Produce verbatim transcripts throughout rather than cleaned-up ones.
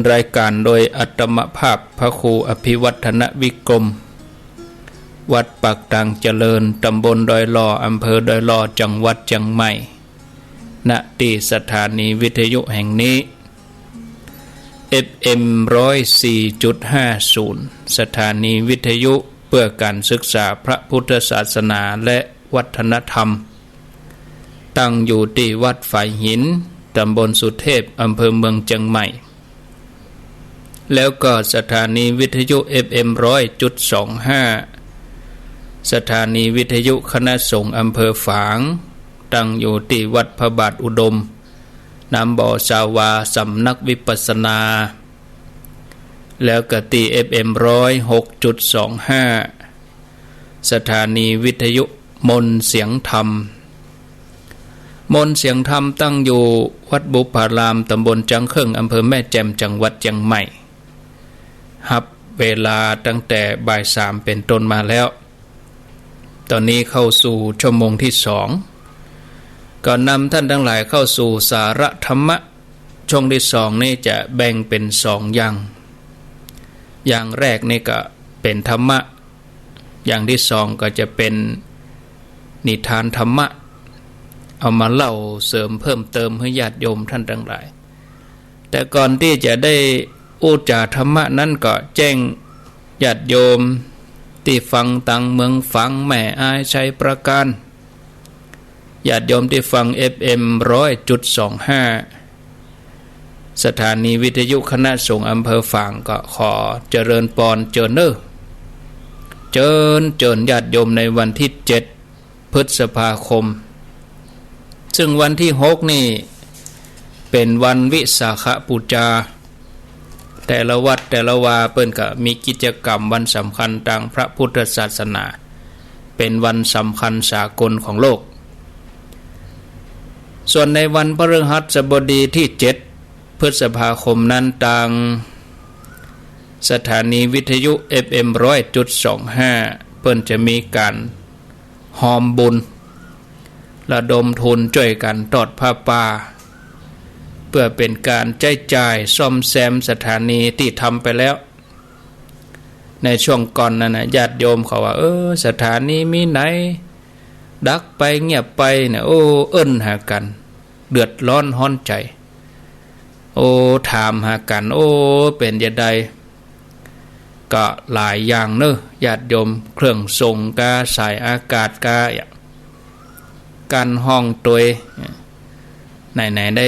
รายการโดยอาตมาภาพพระครูอภิวัฒนวิกรม วัดปากตางเจริญ ตำบลดอยหล่อ อำเภอดอยหล่อ จังหวัดเจียงใหม่ ณ ตี้สถานีวิทยุแห่งนี้ เอฟเอ็ม ร้อยสี่จุดห้าศูนย์ สถานีวิทยุเพื่อการศึกษาพระพุทธศาสนาและวัฒนธรรม ตั้งอยู่ตี้วัดฝายหิน ตำบลสุเทพ อำเภอเมืองเจียงใหม่ แล้วก็สถานีวิทยุ เอฟเอ็ม ร้อยจุดสองห้า สถานีวิทยุคณะสงฆ์อำเภอฝาง ตั้งอยู่ตี้วัดพระบาทอุดม น้ำบ่อซาวา สำนักวิปัสสนา แล้วก็ตี้ เอฟเอ็ม ร้อยหกจุดสองห้า สถานีวิทยุมนต์เสียงธรรม มนต์เสียงธรรมตั้งอยู่วัดบุพาราม ตำบลจ๊างเคิ่ง อำเภอแม่แจ่ม จังหวัดเจียงใหม่ ฮับเวลาตั้งแต่บ่ายสามเป๋นต้นมาแล้ว ต๋อนนี้เข้าสู่ชั่วโมงตี้สอง ก็นำต้านตังหลายเข้าสู่สาระธรรมะ ช่วงตี้สองนี้จะแบ่งเป๋นสองอย่าง อย่างแรกนี่ก็เป๋นธรรมะ อย่างตี้สองก็จะเป๋นนิทานธรรมะ เอามาเล่าเสริมเพิ่มเติมหื้อญาติโยมต้านตังหลาย แต่ก่อนตี้จะได้อู้จ๋าธรรมะนั้นก็แจ้งญาติโยมตี้ฟังตางเมืองฝาง แม่อาย ชัยปราการ ญาติโยมตี้ฟัง เอฟเอ็ม ร้อยจุดสองห้า สถานีวิทยุคณะสงฆ์อำเภอฝางก็ขอเจริญปอนเจิญเน้อ เจิญ เจิญญาติโยมในวันตี้เจ็ด พฤษภาคม ซึ่งวันตี้หกนี่เป๋นวันวิสาขบูชา แต่ละวัดแต่ละวาเปิ้นก็มีกิจกรรมวันสำคัญตางพระพุทธศาสนา เป๋นวันสำคัญสากลของโลก ส่วนในวันพฤหัสบดีตี้เจ็ด พฤษภาคมนั้น ตางสถานีวิทยุ เอฟเอ็ม ร้อยจุดสองห้า เปิ้นจะมีก๋านฮอมบุญ ระดมทุนจ้วยกั๋นตอดผ้าป่า เปื้อเป๋นก๋านใจ๊จ่ายซ่อมแซมสถานีตี้ทำไปแล้ว ในช่วงก่อนนั้นน่ะ ญาติโยมเขาว่า เออ สถานีมีไหน ดับไปเงียบไปเนี่ย โอ้ เอิ้นหากั๋น เดือดร้อนฮ้อนใจ๋ โอ้ ถามหากั๋น โอ้ เป๋นจาใด ก็หลายอย่างเน้อ ญาติโยม เครื่องส่งกา สายอากาศกา กั้นห้องตวย ไหนๆ ได้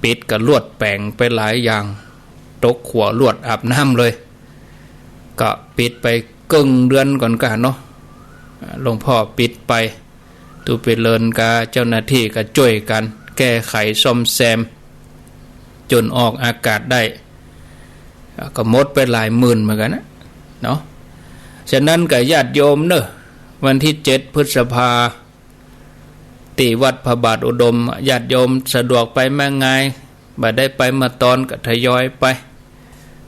ปิดก็ลวดแป๋งไปหลายอย่าง ตกขั้วลวดอาบน้ำเลย ก็ปิดไปเกิ่งเดือนก่อนกาเนาะ หลวงพ่อปิดไป ตุ๊ไปเลินกา เจ้าหน้าตี้ก็จ้วยกั๋นแก้ไขซ่อมแซม จ๋นออกอากาศได้ ก็หมดไปหลายหมื่นเหมือนกั๋นนะเนาะ ฉะนั้นก็ญาติโยมเน้อ วันตี้เจ็ดพฤษภา ตี้วัดพระบาทอุดม ญาติโยมสะดวกไปมาง่าย บ่ได้ไปเมื่อตอนก็ทยอยไป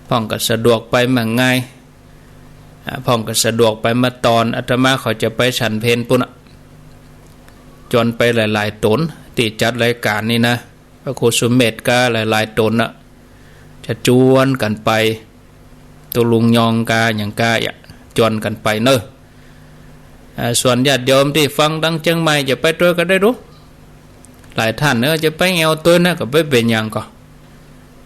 พ่องก็สะดวกไปมาง่าย อ่า พ่องก็สะดวกไปเมื่อตอน อาตมาเขาจะไปฉันเพลปุ้นน่ะ จวนไปหลายๆ ต๋น ตี้จัดรายก๋านนี่นะ พระครูสุเมธกาหลายๆ ต๋นน่ะ จะจวนกั๋นไป ตุ๊ลุงยองกาหยังกา จวนกั๋นไปเน้อ อ่า ส่วนญาติโยมตี้ฟังตางเจียงใหม่จะไปตวยก็ได้ดู หลายต้าน เออ จะไปแอ่วตวยนะ ก็บ่เป๋นหยังก่อ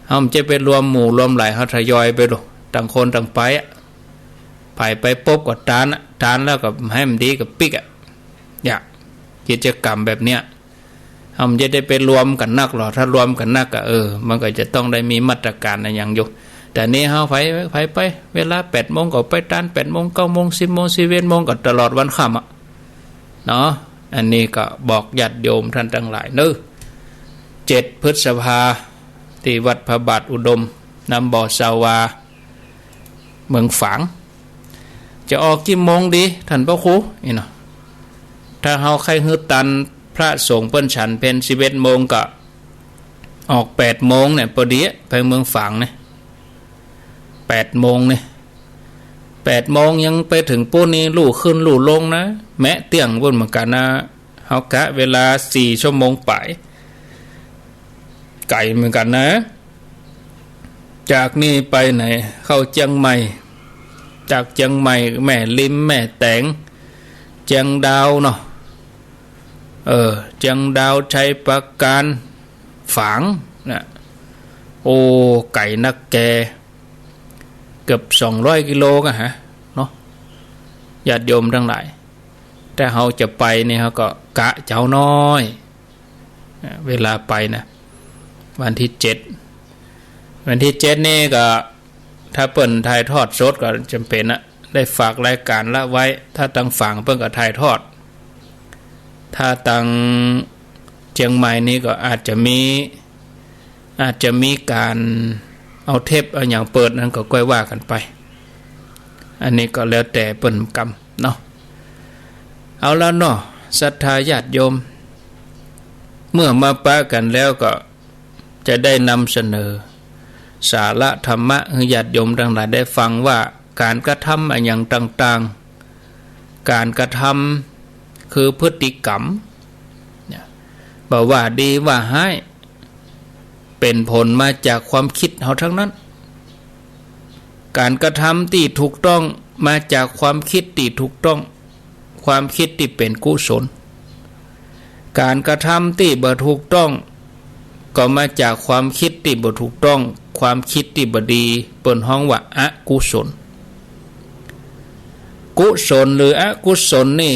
เฮาจะไปรวมหมู่รวมหลาย เฮาทยอยไปดู ต่างคนต่างไปอะ ใผไปปุ๊บก็ตานอะ ตานแล้วก็หื้อมันดีก็ปิ๊กอะ เนี่ย กิจกรรมแบบเนี้ย เฮาจะได้ไปรวมกั๋นนักหรอ ถ้ารวมกั๋นนักก็ เออ มันก็จะต้องได้มีมาตรก๋านอะหยังอยู่ แต่นี้เฮาใผ ใผไป เวลาแปดโมงก็ไปตาน แปดโมง เก้าโมง สิบโมง สิบเอ็ดโมง ก็ตลอดวันค่ำอะ เนาะ อันนี้ก็บอกญาติโยมต้านตังหลายเน้อ เจ็ดพฤษภา ตี้วัดพระบาทอุดม น้ำบ่อซาวา เมืองฝาง จะออกกี่โมงดี ต้านพระครู นี่เนาะ ถ้าเฮาใค่หื้อตันพระสงฆ์เปิ้นฉันเพลสิบเอ็ดโมง ก็ออกแปดโมงเนี่ย ปอดีอะ ไปเมืองฝางเนี่ย แปดโมงเนี่ย แปดโมงยังไปเถิงปู๊นนี่ ลู่ขึ้นลู่ลงนะ แมะเตี้ยงปู๊นเหมือนกั๋นนะ เฮากะเวลาสี่ชั่วโมงป๋าย ไก๋เหมือนกั๋นนะ จากนี่ไปไหน เข้าเจียงใหม่ จากเจียงใหม่ แม่ริม แม่แตง เจียงดาวเนาะ เออ เจียงดาว ชัยปราการ ฝางนะ โอ้ ไก๋นักแก เกือบสองร้อยกิโลกะฮะเนาะ ญาติโยมตังหลาย แต่เฮาจะไปนี่เฮาก็กะเจ๊าน้อย อ่า เวลาไปนะ วันตี้เจ็ด วันตี้เจ็ดนี่ก็ ถ้าเปิ้นถ่ายทอดสดก็จ๋ำเป๋นนะ ได้ฝากรายก๋านละไว้ ถ้าตังฝางเปิ้นก็ถ่ายทอด ถ้าตังเจียงใหม่นี่ก็อาจจะมี อาจจะมีก๋านเอาเทปเอาหยังเปิด อันนั้นก็ก้อยว่ากั๋นไป อันนี้ก็แล้วแต่เปิ้นกำเนาะ เอาละเนาะ ศรัทธาญาติโยม เมื่อมาปะกั๋นแล้วก็จะได้นำเสนอสาระธรรมะหื้อญาติโยมตังหลายได้ฟังว่า ก๋านกระทำอะหยังต่างๆ ก๋านกระทำคือพฤติกรรมเนี่ย บ่ว่าดีว่าฮ้าย เป๋นผลมาจากความกึ๊ดเฮาตังนั้น ก๋านกระทำตี้ถูกต้องมาจากความกึ๊ดตี้ถูกต้อง ความกึ๊ดตี้เป๋นกุศล ก๋านกระทำตี้บ่ถูกต้อง ก็มาจากความกึ๊ดตี้บ่ถูกต้อง ความกึ๊ดตี้บ่ดี เปิ้นฮ้องว่าอกุศล กุศลหรืออกุศลนี่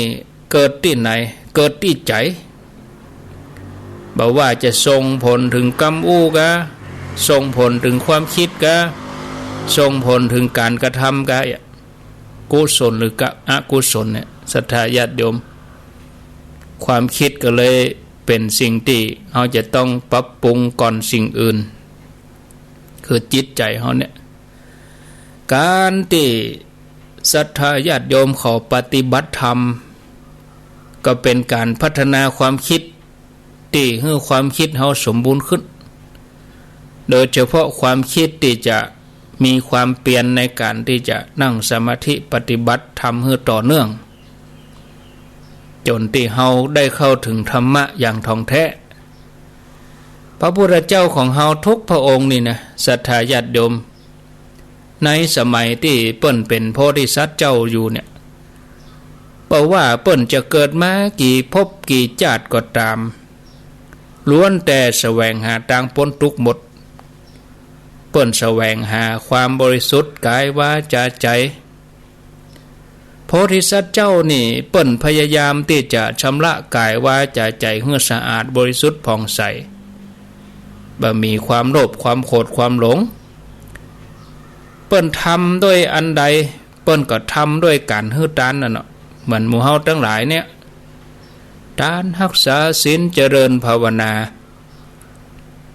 เกิดตี้ไหน เกิดตี้ใจ๋ บ่ว่าจะส่งผลเถิงกำอู้กา ส่งผลเถิงความกึ๊ดกา ส่งผลเถิงก๋านกระทำกา กุศลหรืออกุศลเนี่ย ศรัทธาญาติโยม ความกึ๊ดก็เลยเป๋นสิ่งตี้เฮาจะต้องปรับปรุงก่อนสิ่งอื่น คือจิตใจ๋เฮาเนี่ย ก๋านตี้ศรัทธาญาติโยมเขาปฏิบัติธรรม ก็เป๋นก๋านพัฒนาความกึ๊ดตี้หื้อความกึ๊ดเฮาสมบูรณ์ขึ้น โดยเฉพาะความกึ๊ดตี้จะมีความเปียรในก๋านตี้จะนั่งสมาธิปฏิบัติธรรมหื้อต่อเนื่อง จ๋นตี้เฮาได้เข้าเถิงธรรมะอย่างถ่องแท้ พระพุทธเจ้าของเฮาทุกพระองค์นี่นะ ศรัทธาญาติโยม ในสมัยตี้เปิ้นเป๋นโพธิสัตว์เจ้าอยู่เนี่ย บ่ว่าเปิ้นจะเกิดมากี่ภพกี่จาติก็ต๋าม ล้วนแต่แสวงหาตางป๊นตุ๊กข์หมด เปิ้นแสวงหาความบริสุทธิ์ก๋ายวาจ๋าใจ๋ โพธิสัตว์เจ้านี่เปิ้นพยายามตี้จะชำระก๋ายวาจ๋าใจ๋หื้อสะอาดบริสุทธิ์ผ่องใส บ่มีความโลภความโกรธความหลง เปิ้นทำด้วยอันใด เปิ้นก็ทำด้วยก๋านหื้อตานนั่นเนาะ เหมือนหมู่เฮาตังหลายเนี่ย ตาน ฮักษาศีล เจริญภาวนา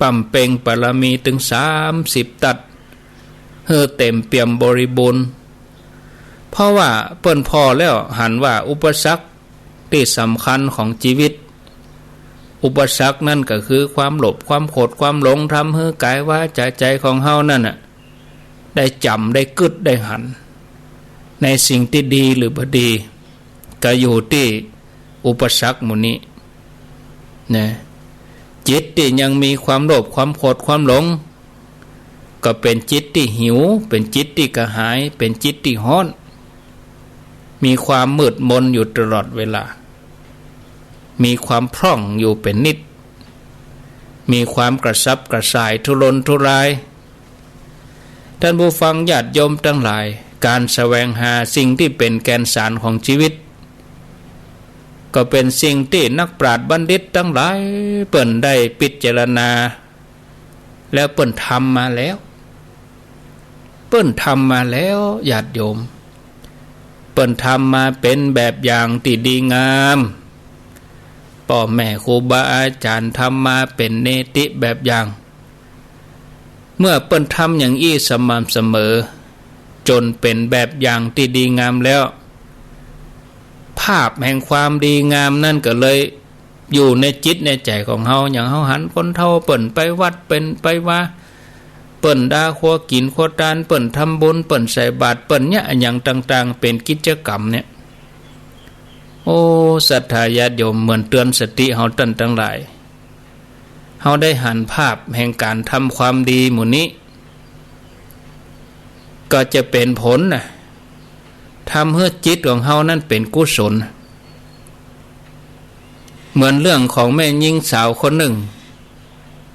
บำเพ็งบารมีเถิงสามสิบตัด หื้อเต๋มเปี่ยมบริบูรณ์ เพราะว่าเปิ้นผ่อแล้วหันว่าอุปสรรคตี้สำคัญของจีวิต อุปสรรคนั่นก็คือความโลภความโกรธความหลง ทำหื้อก๋ายวาจ๋าใจ๋ของเฮานั่นน่ะ ได้จ๋ำได้กึ๊ดได้หัน ในสิ่งตี้ดีหรือบ่ดี ก็อยู่ตี้อุปสรรคหมู่นี้นะ จิตตี้ยังมีความโลภความโกรธความหลง ก็เป๋นจิตตี้หิว เป๋นจิตตี้กระหาย เป๋นจิตตี้ฮ้อน มีความมืดมนอยู่ตลอดเวลา มีความพร่องอยู่เป๋นนิด มีความกระสับกระส่ายทุรนทุราย ท่านผู้ฟังญาติโยมตังหลาย ก๋านแสวงหาสิ่งตี้เป๋นแก่นสารของจีวิต ก็เป๋นสิ่งตี้นักปราชญ์บัณฑิตตังหลายเปิ้นได้พิจารณา แล้วเปิ้นทำมาแล้ว เปิ้นทำมาแล้วญาติโยม เปิ้นทำมาเป๋นแบบอย่างตี้ดีงาม ป้อแม่ครูบาอาจ๋ารย์ทำมาเป๋นเนติแบบอย่าง เมื่อเปิ้นทำอย่างอี้สม่ำเสมอ จ๋นเป๋นแบบอย่างตี้ดีงามแล้ว ภาพแห่งความดีงามนั่นก็เลยอยู่ในจิตในใจ๋ของเฮา อย่างเฮาหันคนเฒ่าเปิ้นไปวัดเปิ้นไปวา เปิ้นดาครัวกิ๋นครัวตาน เปิ้นทำบุญ เปิ้นใส่บาตร เปิ้นเยียะอะหยังต่างๆ เป๋นกิจกรรมเนี่ย โอ้ ศรัทธาญาติโยม เหมือนเตือนสติเฮาต้านตังหลาย เฮาได้หันภาพแห่งก๋านทำความดีหมู่นี้ ก็จะเป๋นผลน่ะ ทำหื้อจิตของเฮานั้นเป๋นกุศล เหมือนเรื่องของแม่ญิงสาวคนนึ่ง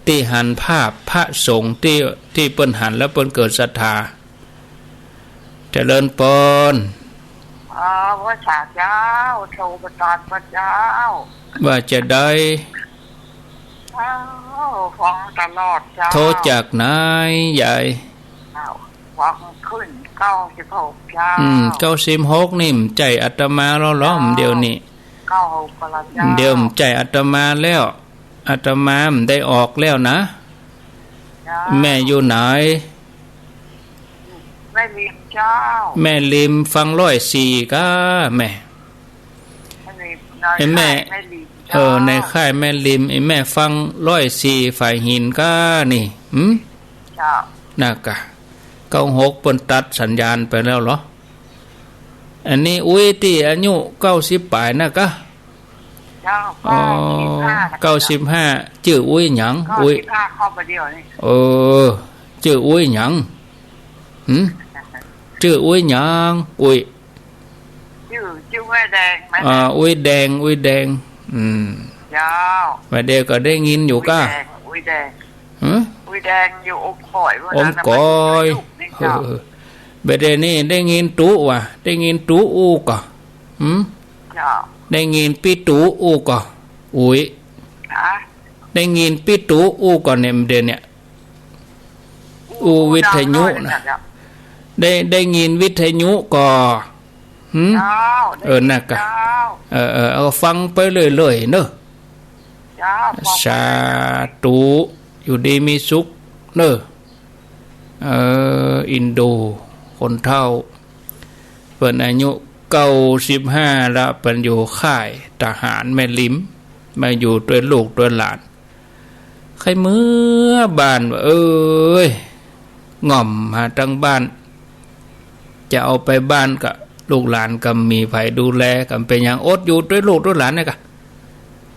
ตี้หันภาพพระสงฆ์ตี้ ตี้เปิ้นหันแล้วเปิ้นเกิดศรัทธา เจริญปอน อ๋อ ว่าสาเจ้า โทรมาตอนพระเจ้า ว่าจะได้ เอ้า ฟังตลอดเจ้า โทรจากไหนยาย เอ้า ฟังขึ้นเก้าสิบหกเจ้า อืม เก้าสิบหกนี่บ่ใจ้อาตมาแล้วเหรอ เจ้า เดี๋ยวนี้ เก้าหกก็แล้วเจ้า เดี๋ยวบ่ใจ้อาตมาแล้ว อาตมาบ่ได้ออกแล้วนะ เจ้า แม่อยู่ไหน แม่ริมเจ้า แม่ริมฟังร้อยสี่ก้าแม่ แม่ริม ใน ไอ้แม่ ค่ายแม่ริม เออ เจ้า ในค่ายแม่ริม ไอ้แม่ฟังร้อยสี่ฝ่ายหินก้านี่ หืม เจ้า น่ะกะ เก้าหกเปิ้นตัดสัญญาณไปแล้วเหรอ อันนี้อุ๊ยตี้อายุเก้าสิบป๋ายน่ะกะ เจ้า อ๋อ เก้าสิบห้า เก้าสิบห้า จื้ออุ๊ยหยัง เก้าสิบห้า อุ๊ย ครอบครัวเดียวนี่ เออ จื้ออุ๊ยหยัง หืม จื้ออุ๊ยหยัง อุ๊ย จื้อ จื้อแม่แดง แม่แดง อ่า อุ๊ยแดง อุ๊ยแดง อืม เจ้า แม่แดงก็ได้ยินอยู่ก้า อุ๊ยแดง อุ๊ยแดง หืม อุ๊ยแดงอยู่อมก๋อย วันนั้นน่ะ อมก๋อย มาอยู่กับลูกนี่เจ้า เออ แม่แดงนี่ได้ยินตุ๊ว่ะ ได้ยินตุ๊อู้ก่อ หืม เจ้า ได้ยินปี้ตุ๊อู้ก่อ อุ๊ย ฮะ ได้ยินปี้ตุ๊อู้ก่อเนี่ย แม่แดงเนี่ย อู้วิทยุน่ะ อู้ดังน้อยน่ะเจ้า ได้ ได้ยินวิทยุก่อ หืม เจ้า เออ ได้ยิน น่ะกะ เจ้า เออ เออ เอาฟังไปเรื่อยๆ เนาะ เจ้า ฟังไปเรื่อยๆ สาธุ อยู่ดีมีสุขเนาะ เออ อินดูคนเฒ่า เปิ้นอายุเก้าสิบห้าละ เปิ้นอยู่ค่ายทหารแม่ริม มาอยู่ตวยลูกตวยหลาน ใค่เมือบ้านว่า เอ้ย ง่อมหาตังบ้าน จะเอาไปบ้านก็ลูกหลานก็บ่มีใผดูแล ก็บ่เป๋นหยัง อดอยู่ตวยลูกตวยหลานเนี่ยกะ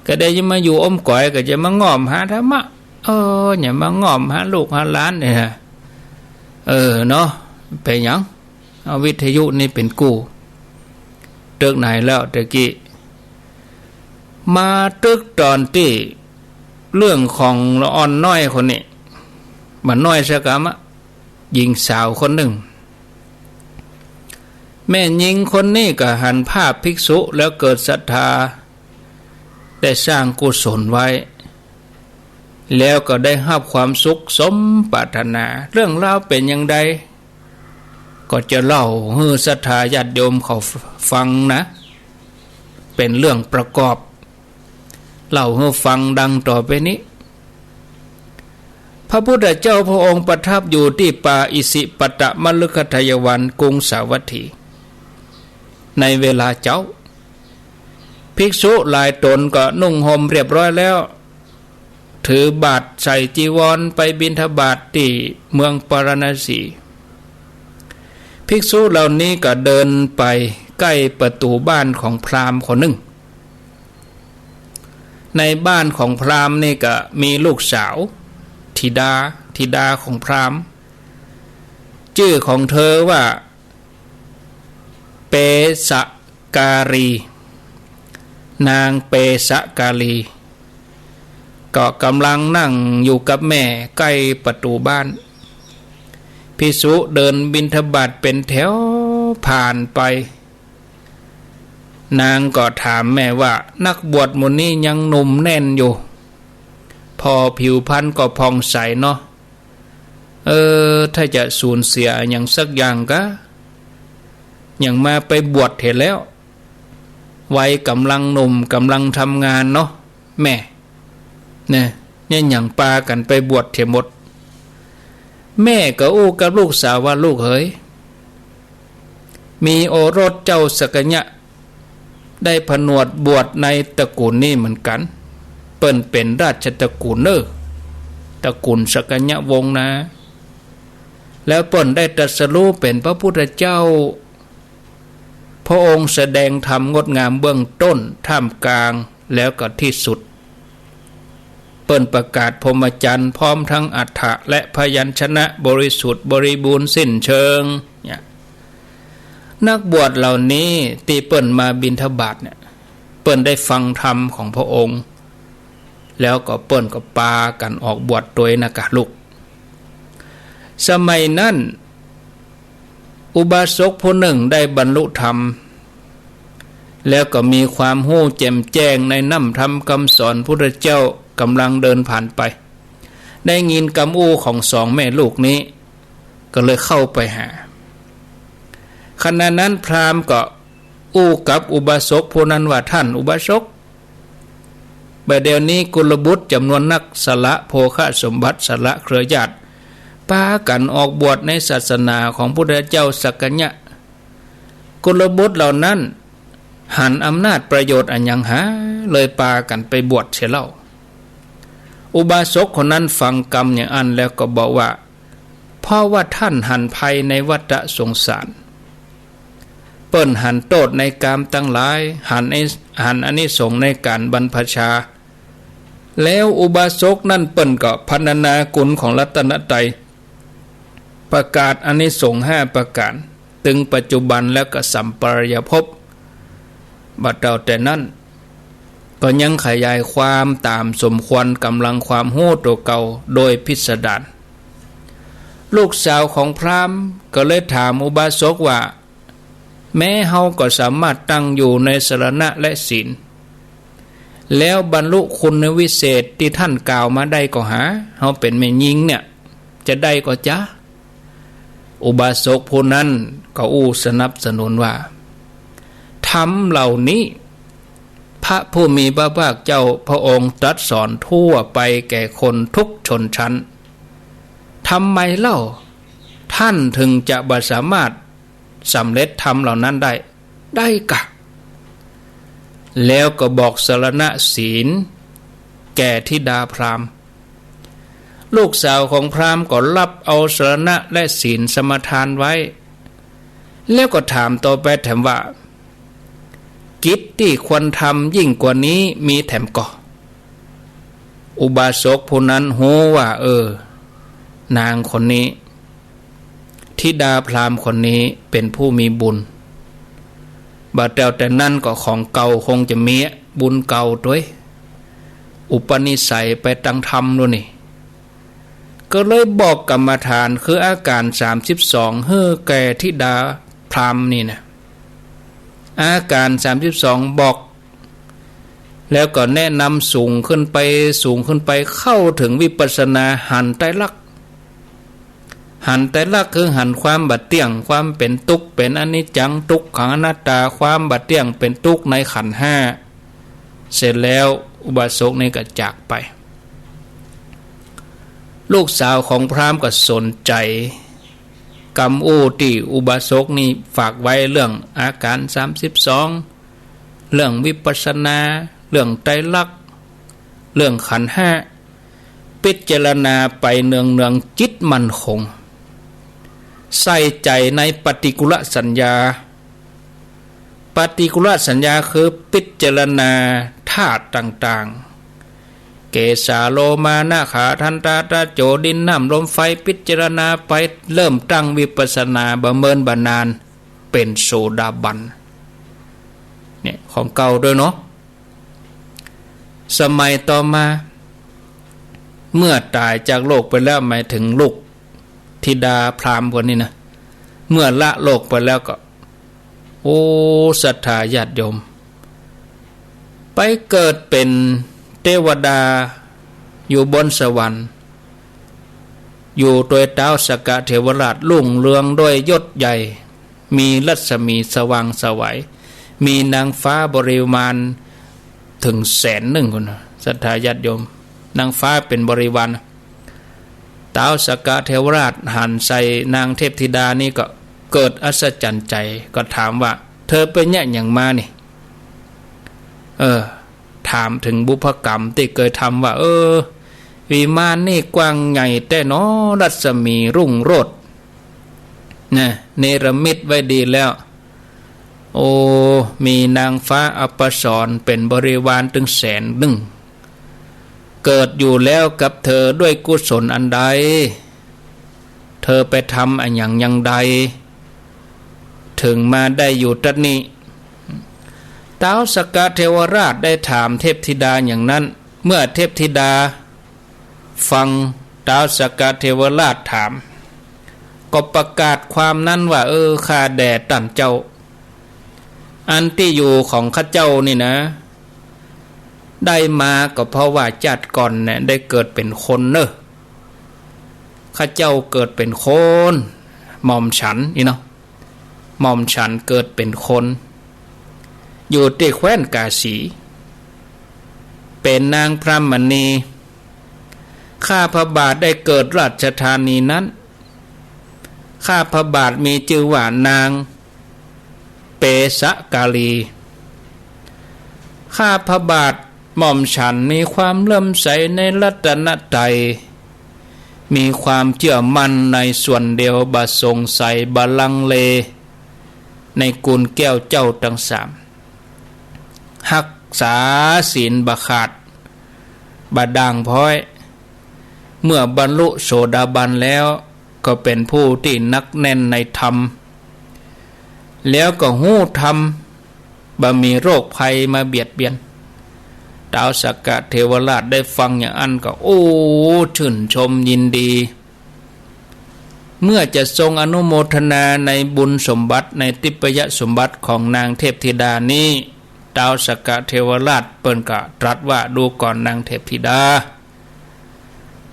ก็ได้จะมาอยู่อมก๋อย ก็จะมาง่อมหาธรรมะ เออ อย่ามาง่อมหาลูกหาหลานเนี่ย เออ เนาะ เป๋นหยัง เอาวิทยุนี่เป๋นกู้ ตึกไหนแล้วตะกี้ มาตึกต๋อนตี้เรื่องของละอ่อนน้อยคนนี้ บ่น้อยสักกำอะ ญิงสาวคนนึ่ง แม่ญิงคนนี้ก็หันภาพภิกษุแล้วเกิดศรัทธา ได้สร้างกุศลไว้ แล้วก็ได้ฮับความสุขสมปรารถนา เรื่องราวเป๋นอย่างใด ก็จะเล่าหื้อศรัทธาญาติโยมเขาฟังนะ เป๋นเรื่องประกอบ เล่าหื้อฟังดังต่อไปนี้ พระพุทธเจ้าพระองค์ประทับอยู่ตี้ป่าอิสิปตมฤคทายวัน กรุงสาวัตถี ในเวลาเจ๊า ภิกษุหลายต๋นก็นุ่งห่มเรียบร้อยแล้ว ถือบาตรใส่จีวรไปบิณฑบาตตี้เมืองปาราณสี ภิกษุเหล่านี้ก็เดินไปใก้ประตู๋บ้านของพราหมณ์คนนึ่ง ในบ้านของพราหมณ์นี่ก็มีลูกสาว ธิดา ธิดาของพราหมณ์ จื้อของเธอว่า เปสกาลี นางเปสกาลี ก็กำลังนั่งอยู่กับแม่ใก้ประตู๋บ้าน ภิกษุเดินบิณฑบาตเป๋นแถวผ่านไป นางก็ถามแม่ว่า นักบวชหมู่นี้ยังหนุ่มแน่นอยู่ ผ่อผิวพรรณก็ผ่องใสเนาะ เออ ถ้าจะสูญเสียหยังสักอย่างกะ ยังมาไปบวชเถอะแล้ว วัยกำลังหนุ่มกำลังทำงานเนาะแม่ เนี่ย เนี่ยหยังปากั๋นไปบวชเถอะหมด แม่ก็อู้กับลูกสาวว่า ลูกเหย มีโอรสเจ้าสักยะ ได้ผนวดบวชในตระกูลนี้เหมือนกั๋น เปิ้นเป๋นราชตระกูลเน่อ ตระกูลสักยะวงศ์นะ แล้วเปิ้นได้ตรัสรู้เป๋นพระพุทธเจ้า พระองค์แสดงธรรมงดงามเบื้องต้น ท่ามกลาง แล้วก็ที่สุด เป ปิ้นประกาศพรหมจรรย์พร้อมทั้งอัฏฐะและพยัญชนะบริสุทธิ์บริบูรณ์สิ้นเชิง เนี่ย นักบวชเหล่านี้ตี้เปิ้นมาบิณฑบาตเนี่ย เปิ้นได้ฟังธรรมของพระองค์ แล้วก็เปิ้นก็ปากั๋นออกบวชตวยนะกะลูก สมัยนั้น อุบาสกผู้นึ่งได้บรรลุธรรม แล้วก็มีความฮู้แจ่มแจ้งในน้ำธรรมกำสอนพุทธเจ้า ก่ำลังเดินผ่านไป ได้ยินกำอู้ของสองแม่ลูกนี้ ก็เลยเข้าไปหา ขณะนั้นพราหมณ์ก็อู้กับอุบาสกผู้นั้นว่า ท่านอุบาสก บ่าเดี่ยวนี้กุลบุตรจ๋ำนวนนัก สละโภคสมบัติ สละเครือญาติ ปากั๋นออกบวชในศาสนาของพุทธเจ้าสักกัญญะ กุลบุตรเหล่านั้นหันอำนาจประโยชน์อะหยังหา เลยปากั๋นไปบวชเสียเล่า อุบาสกคนนั้นฟังกำอย่างอั้นแล้วก็บอกว่า เพราะว่าท่านหันภัยในวัฏสงสาร เปิ้นหันโต้ษในกามตังหลาย หันไอ้ หันอานิสงส์ในก๋านบรรพชา แล้วอุบาสกนั้นเปิ้นก็พรรณนาคุณของรัตนตรัย ประกาศอานิสงส์ห้าประก๋าน ตึงปัจจุบันแล้วก็สัมปรายภพ บ่าเต้าแต่นั้น ก็ยังขยายความต๋ามสมควรก๋ำลังความฮู้ตั๋วเก่าโดยพิสดาร ลูกสาวของพราหมณ์ก็เลยถามอุบาสกว่า แม้เฮาก็สามารถตั้งอยู่ในสรณะและศีล แล้วบรรลุคุณวิเศษตี้ท่านกล่าวมาได้ก่อหา เฮาเป๋นแม่ญิงเนี่ย จะได้ก่อจา อุบาสกผู้นั้นก็อู้สนับสนุนว่า ธรรมเหล่านี้ พระผู้มีพระภาคเจ้าพระองค์ตรัสสอนทั่วไปแก่คนทุกชนชั้น ทำไมเล่า ท่านถึงจะบ่สามารถสำเร็จธรรมเหล่านั้นได้ ได้กะ แล้วก็บอกสรณะศีลแก่ธิดาพราหมณ์ ลูกสาวของพราหมณ์ก็รับเอาสรณะและศีลสมาทานไว้ แล้วก็ถามต่อไปแถมว่า กิจตี้ควรทำยิ่งกว่านี้มีแถมก่อ อุบาสกผู้นั้นฮู้ว่า เออ นางคนนี้ ธิดาพราหมณ์คนนี้เป๋นผู้มีบุญ บ่าเต้าแต่นั้นก็ของเก่าคงจะมีบุญเก่าตวย อุปนิสัยไปตางธรรมดูนี่ ก็เลยบอกกรรมฐานคืออาก๋านสามสิบสองหื้อแก่ธิดาพราหมณ์นี่นะ อาก๋านสามสิบสองบอก แล้วก็แนะนำสูงขึ้นไป สูงขึ้นไป เข้าเถิงวิปัสสนา หันไตรลักษณ์ หันไตรลักษณ์คือหันความบ่เตี้ยง ความเป๋นตุ๊กข์ เป๋นอนิจจัง ทุกขัง อนัตตา ความบ่เตี้ยง เป๋นตุ๊กข์ในขันธ์ห้า เสร็จแล้วอุบาสกนี่ก็จากไป ลูกสาวของพราหมณ์ก็สนใจ๋ กำอู้ตี้อุบาสกนี่ฝากไว้เรื่องอาก๋านสามสิบสอง เรื่องวิปัสสนา เรื่องไตรลักษณ์ เรื่องขันธ์ห้า พิจารณาไปเนืองๆ จิตมั่นคง ใส่ใจ๋ในปฏิกูลสัญญา ปฏิกูลสัญญาคือพิจารณาธาตุต่างๆ เกสาโลมานะขาทันตาตะโจ ดินน้ำลมไฟ พิจารณาไป เริ่มตั้งวิปัสสนาบ่เมินบ่นาน เป๋นโสดาบัน เนี่ย ของเก่าตวยเนาะ สมัยต่อมา เมื่อต๋ายจากโลกไปแล้ว หมายถึงลูกธิดาพราหมณ์คนนี้นะ เมื่อละโลกไปแล้วก็ โอ้ ศรัทธาญาติโยม ไปเกิดเป๋นเตวดาอยู่บนสวรรค์ อยู่ตวยต๊าวสักกะเทวราช รุ่งเรืองด้วยยศใหญ่ มีรัศมีสว่างไสว มีนางฟ้าบริวารเถิงแสนนึ่งพุ้นนะ ศรัทธาญาติโยม นางฟ้าเป๋นบริวาร ต๊าวสักกะเทวราชหันใส่นางเทพธิดานี่ก็เกิดอัศจรรย์ใจ๋ ก็ถามว่า เธอไปเยียะหยังมานี่ เออ ถามเถิงบุพกรรมตี้เกยทำว่า เออ วิมานนี่กว้างใหญ่แต๊หนอ รัศมีรุ่งโรจน์ นะ เนรมิตไว้ดีแล้ว โอ้ มีนางฟ้าอัปสรเป๋นบริวารเถิงแสนนึ่ง เกิดอยู่แล้วกับเธอด้วยกุศลอันใด เธอไปทำอะหยังอย่างใด เถิงมาได้อยู่ตรัสนี้ ท้าวสักกะเทวราชได้ถามเทพธิดาอย่างนั้น เมื่อเทพธิดาฟังท้าวสักกะเทวราชถาม ก็ประกาศความนั้นว่า เออ ข้าแด่ต้านเจ้า อันตี้อยู่ของข้าเจ้านี่นะ ได้มาก็เพราะว่าจาติก่อนเนี่ยได้เกิดเป๋นคนเน่อ ข้าเจ้าเกิดเป๋นคน หม่อมฉันนี่เนาะ หม่อมฉันเกิดเป๋นคน อยู่ตี้แคว้นกาสี เป๋นนางพรหมณี ข้าพระบาทได้เกิดราชธานีนั้น ข้าพระบาทมีจื้อว่านางเปสกาลี ข้าพระบาทหม่อมฉันมีความเลื่อมใสในรัตนตรัย มีความเจื้อมั่นในส่วนเดียว บ่สงสัย บ่ลังเล ในกูลแก้วเจ้าตังสาม ฮักษาศีลบ่ขาด บ่ด่างพร้อย เมื่อบรรลุโสดาบันแล้ว ก็เป๋นผู้ตี้หนักแน่นในธรรม แล้วก็ฮู้ธรรม บ่มีโรคภัยมาเบียดเบียน ท้าวสักกะเทวราชได้ฟังอย่างอั้นก็ โอ้ ชื่นชมยินดี เมื่อจะทรงอนุโมทนาในบุญสมบัติ ในทิพยสมบัติของนางเทพธิดานี้ ท้าวสักกะเทวราชเปิ้นก็ตรัสว่า ดูก่อนนางเทพธิดา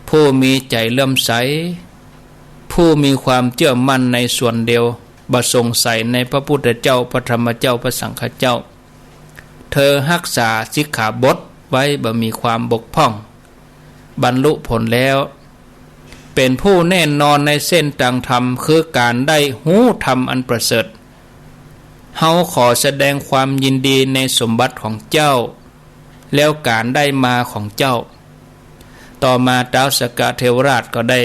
ผู้มีใจ๋เลื่อมใส ผู้มีความเจื้อมั่นในส่วนเดียว บ่สงสัยในพระพุทธเจ้า พระธรรมเจ้า พระสังฆเจ้า เธอฮักษาสิกขาบทไว้บ่มีความบกพร่อง บรรลุผลแล้ว เป๋นผู้แน่นอนในเส้นตางธรรม คือก๋านได้ฮู้ธรรมอันประเสริฐ เฮาขอแสดงความยินดีในสมบัติของเจ้า แล้วก๋านได้มาของเจ้า ต่อมาท้าวสักกะเทวราชก็ได้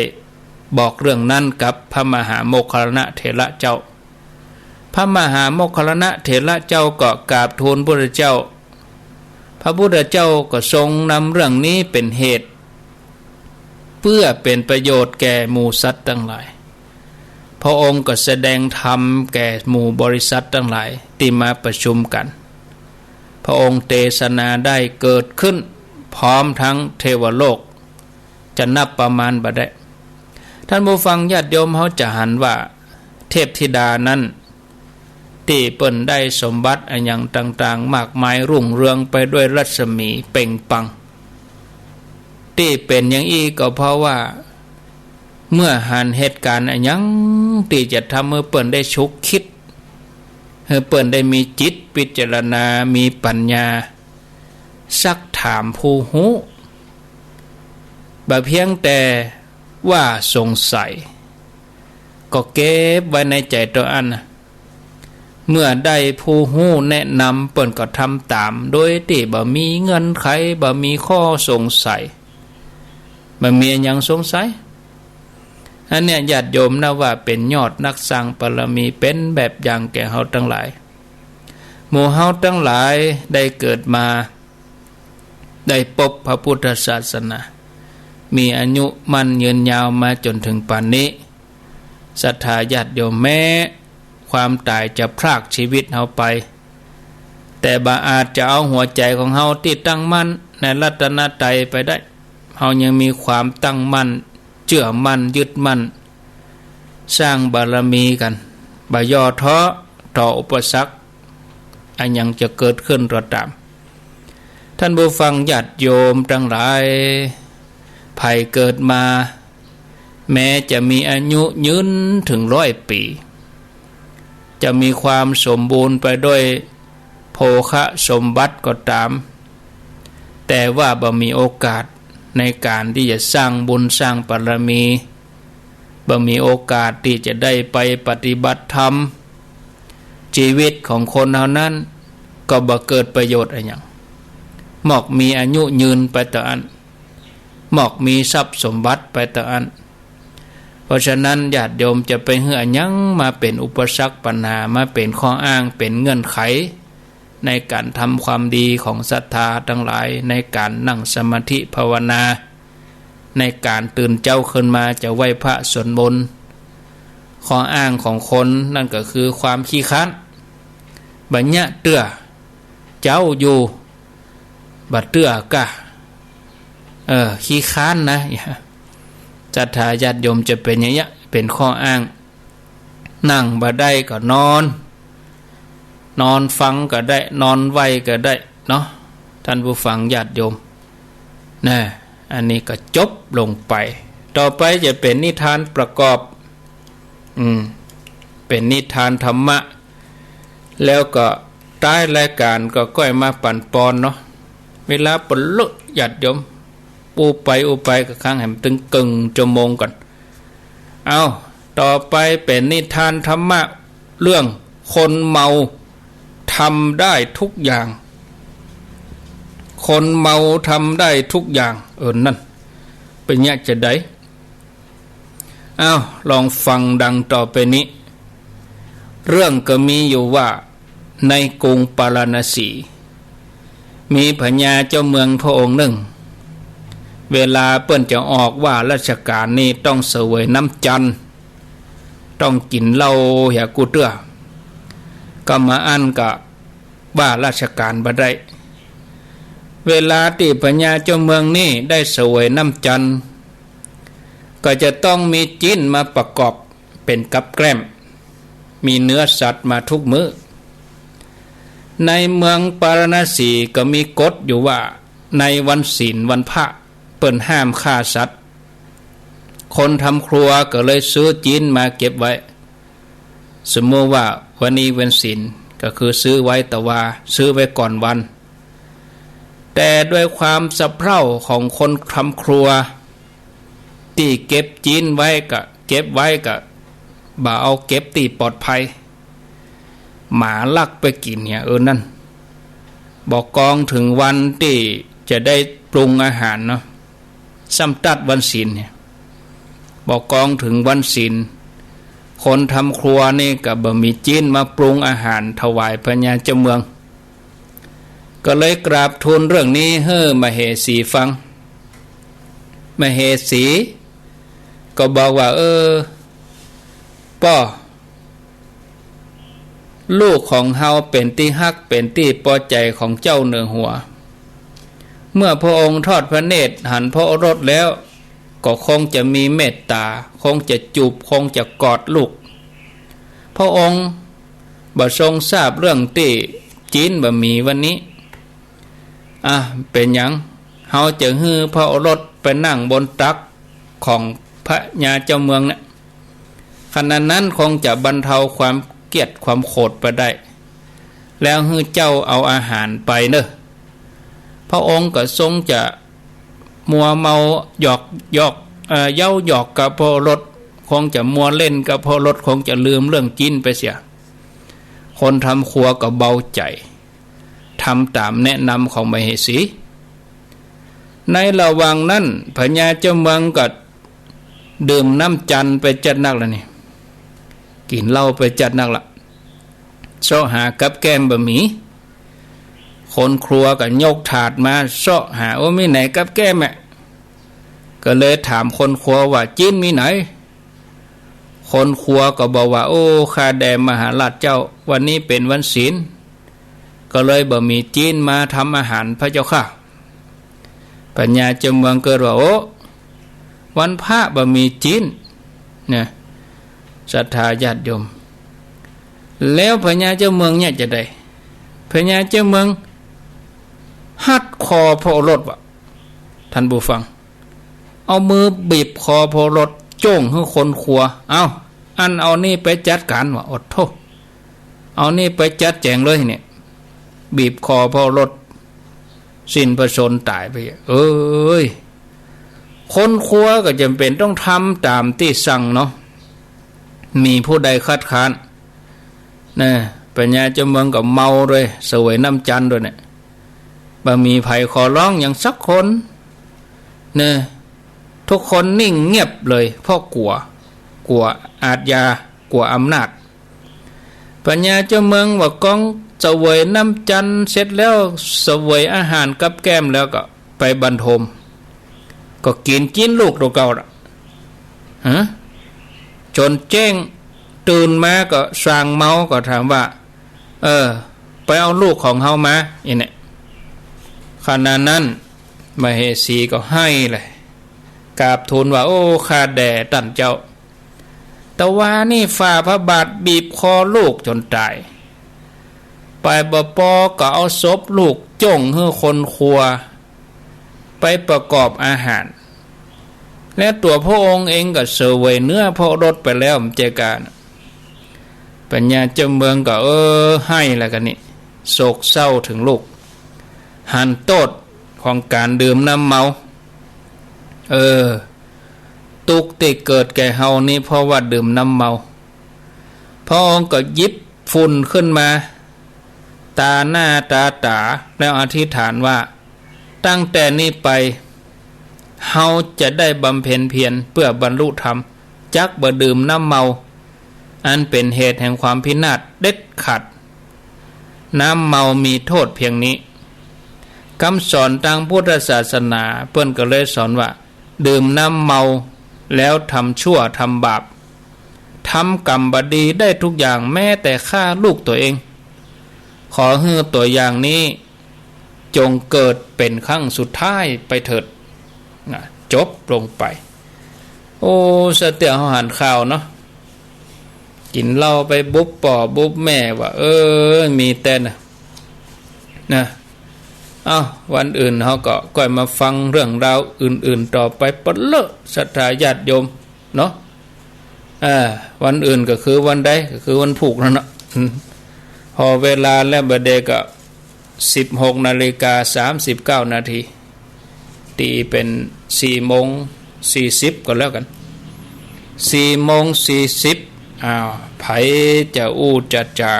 บอกเรื่องนั้นกับพระมหาโมคคัลลานะเถระเจ้า พระมหาโมคคัลลานะเถระเจ้าก็กราบทูลพุทธเจ้า พระพุทธเจ้าก็ทรงนำเรื่องนี้เป๋นเหตุ เพื่อเป๋นประโยชน์แก่หมู่สัตว์ตังหลาย พระองค์ก็แสดงธรรมแก่หมู่บริษัทตังหลายตี้มาประชุมกั๋น พระองค์เตสนาได้เกิดขึ้นพร้อมทั้งเทวโลก จะนับประมาณบ่ได้ ท่านผู้ฟังญาติโยม เฮาจะหันว่าเทพธิดานั้น ตี้เปิ้นได้สมบัติอะหยังต่างๆ มากมายรุ่งเรืองไปด้วยรัศมีเปล่งปลั่ง ตี้เป๋นอย่างอี้ก็เพราะว่า เมื่อหันเหตุก๋ารณ์อะหยังตี้จะทำหื้อเปิ้นได้ฉุกคิด หื้อเปิ้นได้มีจิตพิจารณา มีปัญญา ซักถามผู้ฮู้ บ่เพียงแต่ว่าสงสัย ก็เก็บไว้ในใจ๋เต้าอั้นนะ เมื่อได้ผู้ฮู้แนะนำ เปิ้นก็ทำต๋าม โดยตี้บ่มีเงื่อนไข บ่มีข้อสงสัย บ่มีอะหยังสงสัย อันเนี้ยญาติโยมนับว่าเป๋นยอดนักสร้างบารมี เป๋นแบบอย่างแก่เฮาตังหลาย หมู่เฮาตังหลายได้เกิดมา ได้ปบพระพุทธศาสนา มีอายุมั่นยืนยาวมาจ๋นเถิงป่านนี้ ศรัทธาญาติโยม แม้ความต๋ายจะพรากชีวิตเฮาไป แต่บ่อาจจะเอาหัวใจ๋ของเฮาตี้ตั้งมั่นในรัตนตรัยไปได้ เฮายังมีความตั้งมั่น เจื้อมั่น ยึดมั่น สร้างบารมีกั๋น บ่ย่อท้อต่ออุปสรรค อะหยังจะเกิดขึ้นก็ต๋าม ท่านผู้ฟังญาติโยมตังหลาย ใผเกิดมา แม้จะมีอายุยืนเถิงร้อยปี๋ จะมีความสมบูรณ์ไปด้วยโภคสมบัติก็ต๋าม แต่ว่าบ่มีโอกาสในก๋านตี้จะสร้างบุญสร้างบารมี บ่มีโอกาสตี้จะได้ไปปฏิบัติธรรม ชีวิตของคนเฮานั้นก็บ่เกิดประโยชน์อะหยัง หมอกมีอายุยืนไปเต้าอั้น หมอกมีทรัพย์สมบัติไปเต้าอั้น เพราะฉะนั้นญาติโยมจะไปหื้ออะหยังมาเป๋นอุปสรรคปัญหา มาเป๋นข้ออ้าง เป๋นเงื่อนไข ในก๋านทำความดีของศรัทธาตังหลาย ในก๋านนั่งสมาธิภาวนา ในก๋านตื่นเจ๊าขึ้นมาจะไหว้พระสวดมนต์ ข้ออ้างของคนนั้นก็คือความขี้คร้าน บ่เยียะเตื้อ เจ๊าอยู่ บ่เตื้อก้า เออ ขี้คร้านนะ ศรัทธาญาติโยมจะเป๋นอย่างเนี้ย เป๋นข้ออ้าง นั่งบ่ได้ก็นอน นอนฟังก็ได้ นอนไหว้ก็ได้เนาะ ท่านผู้ฟังญาติโยม นะ อันนี้ก็จบลงไป ต่อไปจะเป๋นนิทานประกอบ อืม เป๋นนิทานธรรมะ แล้วก็ท้ายรายก๋านก็ก้อยมาปั๋นปอนเนาะ เวลาปะลุญาติโยม อู้ไปอู้ไปก็ค้างแหมตึงเกิ่งชั่วโมงก่อน เอา ต่อไปเป๋นนิทานธรรมะ เรื่องคนเมาทำได้ทุกอย่าง คนเมาทำได้ทุกอย่าง เออ นั่น เป๋นเยียะจะใด อ้าว ลองฟังดังต่อไปนี้ เรื่องก็มีอยู่ว่า ในกรุงปาราณสี มีพญาเจ้าเมืองพระองค์นึ่ง เวลาเปิ้นจะออกว่าราชก๋านนี่ต้องเสวยน้ำจันทร์ ต้องกิ๋นเหล้าเหียกู้เตื้อ ก็บ่อั้นก็ว่าราชก๋านบ่ได้ เวลาตี้พญาเจ้าเมืองนี่ได้เสวยน้ำจันทร์ ก็จะต้องมีจิ๊นมาประกอบเป๋นกับแกล้ม มีเนื้อสัตว์มาทุกมื้อ ในเมืองปาราณสีก็มีกฎอยู่ว่า ในวันศีลวันพระเปิ้นห้ามฆ่าสัตว์ คนทำครัวก็เลยซื้อจิ๊นมาเก็บไว้ สมมุติว่าวันนี้วันศีล ก็คือซื้อไว้แต่ว่าซื้อไว้ก่อนวัน แต่ด้วยความสะเพร่าของคนทำครัว ตี้เก็บจิ๊นไว้ก็เก็บไว้ก็บ่เอาเก็บตี้ปลอดภัย หมาลักไปกิ๋นเนี่ย เออ นั่น บ่กองถึงวันตี้จะได้ปรุงอาหารเนาะ ซ้ำตัดวันศีลเนี่ย บ่กองถึงวันศีล คนทำครัวนี่ก็บ่มีจิ๊นมาปรุงอาหารถวายพญาเจ้าเมือง ก็เลยกราบทูลเรื่องนี้หื้อมเหสีฟัง มเหสีก็บอกว่า เออ ป้อ ลูกของเฮาเป๋นตี้ฮัก เป๋นตี้ปอใจ๋ของเจ้าเหนือหัว เมื่อพระองค์ทอดพระเนตรหันพระโอรสแล้ว ก็คงจะมีเมตต๋า คงจะจูบ คงจะกอดลูก พระองค์บ่ทรงทราบเรื่องตี้จิ๊นบ่มีวันนี้ อ่ะ เป๋นหยัง เฮาจะหื้อพระโอรสไปนั่งบนตักของพญาเจ้าเมืองเนี่ย ขนาดนั้นคงจะบรรเทาความเกลียดความโขดไปได้ แล้วหื้อเจ้าเอาอาหารไปเน่อ พระองค์ก็ทรงจะมัวเมาหยอก หยอก เอ่อ เย้าหยอกกับพระโอรส คงจะมัวเล่นกับพระโอรส คงจะลืมเรื่องจิ๊นไปเสีย คนทำครัวก็เบาใจ๋ ทำต๋ามแนะนำของมเหสี ในระหว่างนั้น พญาเจ้าเมืองก็ดื่มน้ำจันทร์ไปจัดนักแล้วนี่ กิ๋นเหล้าไปจัดนักละ เซาะหากับแกล้มบ่มี คนครัวก็ยกถาดมาเซาะหา โอ้ มีไหนกับแกล้มอะ ก็เลยถามคนครัวว่า จิ๊นมีไหน คนครัวก็บอกว่า โอ้ ข้าแด่มหาราชเจ้า วันนี้เป๋นวันศีล ก็เลยบ่มีจิ๊นมาทำอาหารพระเจ้าข้า พญาเจ้าเมืองก็ว่า โอ้ วันพระบ่มีจิ๊น เนี่ย ศรัทธาญาติโยม แล้วพญาเจ้าเมืองเนี่ยจะใด พญาเจ้าเมืองฮัดคอพระโอรสว่ะ ท่านผู้ฟัง เอามือบีบคอพระโอรส โจ้งหื้อคนครัว เอา อั้นเอานี่ไปจัดก๋านว่ะ โอดโธ่ เอานี่ไปจัดแจ๋งเลยเนี่ย บีบคอพระโอรส สิ้นพระชนม์ต๋ายไป เอ้ย คนครัวก็จ๋ำเป๋นต้องทำต๋ามตี้สั่งเนาะ มีผู้ใดคัดค้าน นะ พญาเจ้าเมืองก็เมาด้วย เสวยน้ำจันทร์ด้วยเนี่ย บ่มีใผขอร้องหยังสักคน นะ ทุกคนนิ่งเงียบเลย เพราะกั๋ว กั๋วอาชญา กั๋วอำนาจ ปั๋ญญาเจ้าเมืองว่าก้องเสวยน้ำจันทร์เสร็จแล้ว เสวยอาหารกับแกล้มแล้วก็ไปบันทม ก็กิ๋นจิ๊นลูกตั๋วเก่าละ ฮะ จ๋นแจ้ง ตื่นมาก็ส่างเมาก็ถามว่า เออ ไปเอาลูกของเฮามา อี้เนี่ย ขณะนั้น มเหสีก็ไห้เลย กราบทูลว่า โอ้ ข้าแด่ต้านเจ้า ตะวานี้ฝ่าพระบาทบีบคอลูกจ๋นต๋าย ไปบ่ปอก็เอาศพลูกจ้งหื้อคนครัว ไปประกอบอาหาร และตั๋วพระองค์เองก็เสวยเนื้อพระโอรสไปแล้ว บ่าเจกา ปั๋ญญาเจ้าเมืองก็ เออ ไห้แล้วกั๋นนี่ โศกเศร้าเถิงลูก หันโต้ษของก๋านดื่มน้ำเมา เออ ตุ๊กข์ตี้เกิดแก่เฮานี้เพราะว่าดื่มน้ำเมา พระองค์ก็หยิบฝุ่นขึ้นมา ตาหน้าตาต๋า แล้วอธิษฐานว่า ตั้งแต่นี้ไป เฮาจะได้บำเพ็ญเพียรเปื้อบรรลุธรรม จักบ่ดื่มน้ำเมา อันเป๋นเหตุแห่งความพินาศเด็ดขาด น้ำเมามีโต้ษเพียงนี้ กำสอนตางพุทธศาสนาเปิ้นก็เลยสอนว่า ดื่มน้ำเมาแล้วทำชั่วทำบาป ทำกรรมบ่ดีได้ทุกอย่าง แม้แต่ฆ่าลูกตั๋วเอง ขอหื้อตั๋วอย่างนี้ จงเกิดเป๋นครั้งสุดท้ายไปเถิด นะ จบลงไป โอ้ สะเตื้อเฮาหันข่าวเนาะ กิ๋นเหล้าไปบุบป้อบุบแม่ว่า เออ มีแต่นะ นะ เอ้า วันอื่นเฮาก็ก้อยมาฟังเรื่องราวอื่นๆ ต่อไป ปะเลอะศรัทธาญาติโยมเนาะ อ่า วันอื่นก็คือวันใด ก็คือวันพูกนั่นน่ะ อืม ผ่อเวลาแล้วบ่าเดก็ สิบหกนาฬิกาสามสิบเก้านาที ตี๋เป๋นสี่โมงสี่สิบก็แล้วกั๋น สี่โมงสี่สิบ อ้าว ใผจะอู้จะจ๋า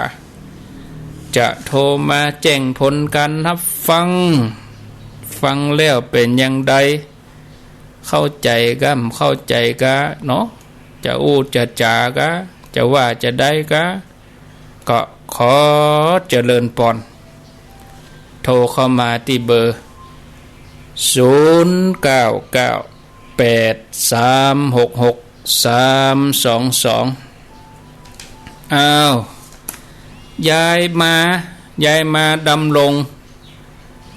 จะโทรมาแจ้งผลก๋านฮับฟัง ฟังแล้วเป๋นอย่างใด เข้าใจ๋ก้า บ่เข้าใจ๋ก้าเนาะ จะอู้จะจ๋าก้า จะว่าจะใดก้า ก็ขอเจริญปอน โทรเข้ามาตี้เบอร์ ศูนย์เก้าเก้า แปดสามหกหก สามสองสอง อ้าว ยายมา ยายมาดำรง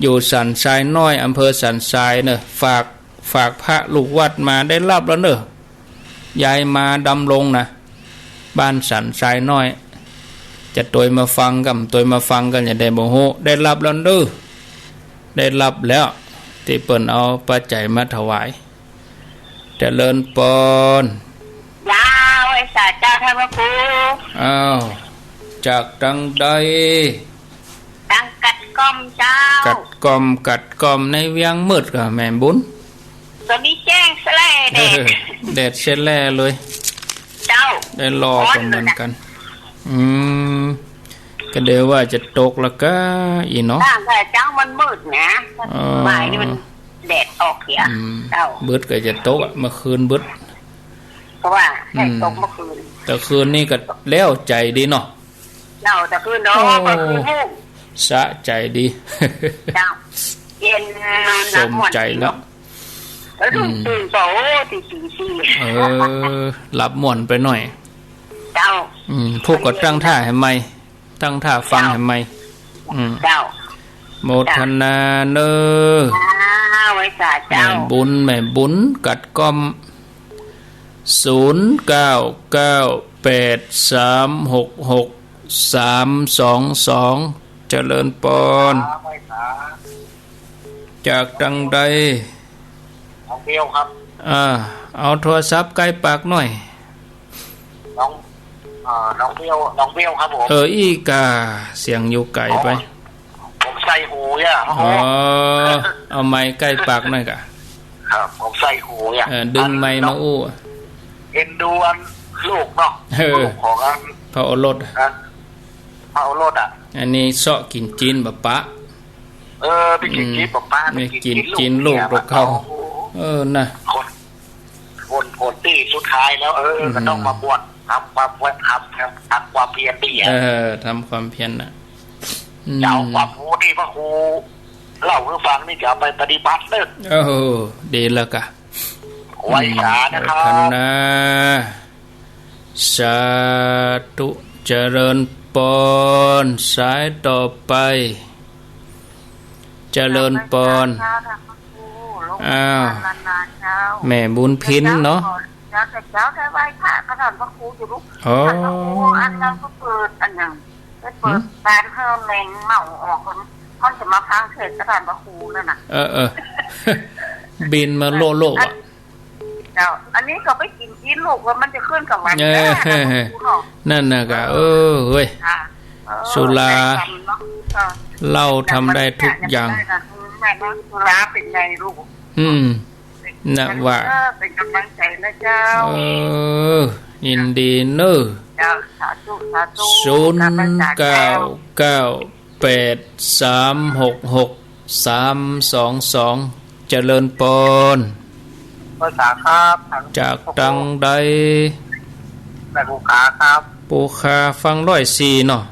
อยู่สันทรายน้อย อำเภอสันทรายเน่อ ฝาก ฝากพระลูกวัดมา ได้ฮับแล้วเน่อ ยายมาดำรงนะ บ้านสันทรายน้อย จะตวยมาฟังกั๋น ตวยมาฟังกั๋น จะได้บ่ฮู้ ได้ฮับแล้วเน่อ ได้ฮับแล้ว ตี้เปิ้นเอาปัจจัยมาถวาย เจริญปอน เจ้า ไหว้สาเจ้าท่านพระครู อ้าว จากตางใด ตางกัดก้อมเจ้า กัดก้อม กัดก้อม ในเวียงมืดก่าแม่บุญ ต๋อนนี้แจ้งแสแล่แดด เออ แดดแสแล่เลย เจ้า ได้รอกั๋นเหมือนกั๋น ฮ้อนเลยนะ อืม ก็เดี๋ยวว่าจะตกแล้วก้า อี้เนาะ ตั้งแต่เจ๊ามันมืดนะ อ๋อ บ่ายนี่มันแดดออกเหีย อืม เจ้า บึดก็จะตกอะ เมื่อคืนบึด เพราะว่า อืม แค่ตกเมื่อคืน แต่คืนนี้ก็แล้วใจ๋ดีเนาะ เจ้า แต่คืนเนาะ โอ้ เมื่อคืนฮู้ สะใจ๋ดี เจ้า เย็นนอนหลับม่วน สมใจ๋แล้ว แล้วตื่น อืม ตื่นต่อ โอ้ ตีสี่ สี่ เออ หลับม่วนไปหน่อย เจ้า อืม พูกก็ตั้งท่าหื้อใหม่ ตั้งท่าฟังหื้อใหม่ อืม เจ้า โมทนาเน่อ เจ้า ไหว้สาเจ้า แม่บุญ แม่บุญ กัดก้อม ศูนย์เก้าเก้าแปดสามหกหกสามสองสอง เจริญปอน ครับ ไหว้สา จากตางใด หนองเบี้ยวครับ อ่า เอาโทรศัพท์ใก้ปากหน่อย หนอง อ่า หนองเบี้ยว หนองเบี้ยวครับผม เออ อี้ก่า เสียงอยู่ไก๋ไป อ๋อ ผมใส่หูเนี่ย อ๋อ เอาไมค์ใก้ปากหน่อยก่า ครับ ผมใส่หูเนี่ย เออ ดึงไมค์มาอู้ เอ็นดูอันลูกเนาะ เออ ลูกของอัน พระโอรส อันพระโอรสอะ อันนี้เซาะกิ๋นจิ๊นบ่ปะ เออ ไปกิ๋นจิ๊นบ่ปะ อืม ไปกิ๋นจิ๊นลูกเนี่ย ลูกเขา โอ้โห เออ นะ คน คน คนตี้สุดท้ายแล้ว เออ อืม ก็ต้องมาบวช ทำความ ทำ ทำความเพียรดีอะ เออ ทำความเพียรน่ะ อืม จะเอาความรู้ตี้พระครูเล่าหื้อฟังนี่จะเอาไปปฏิบัติเน่อ โอ้โห ดีแล้วกะ ไหว้สานะครับ อืม อนุโมทนา สาธุ เจริญปอน สายต่อไป เจริญปอน เจ้า อ้าว แม่บุญพินเนาะ เจ้า แต่เจ้าได้ไหว้พระกับท่านพระครูอยู่ลูก อ๋อ ท่านพระครูอันนั้นก็เปิดอันหนึ่ง ไปเปิด หืม บานหื้อแมงเม่าออก คน คนจะมาฟังเทศน์กับท่านพระครูนั่นน่ะ เออ เออ บินมาโล่ๆ อัน อะ เจ้า อันนี้ก็ไปกิ๋นจีนลูกว่ามันจะขึ้นกับวัน เออ แน่นะ นั่นน่ะกะ เออ เออ เฮ้ย อ่ะ เออ สุรา แปลกกันเนาะ เออ เหล้าทำได้ทุกอย่าง แต่มันไม่ได้นะ สุราเป๋นไงลูก อืม นะว่า เออ เป๋นก๋ำลังใจ๋นะเจ้า เออ ยินดีเน่อ เจ้า สาธุ สาธุ ศูนย์เก้าเก้า แปดสามหกหก สามสองสอง เจริญปอน ภาษาครับ จากตังใด แม่ภูขาครับ ภูขาฟังร้อยสี่เนาะ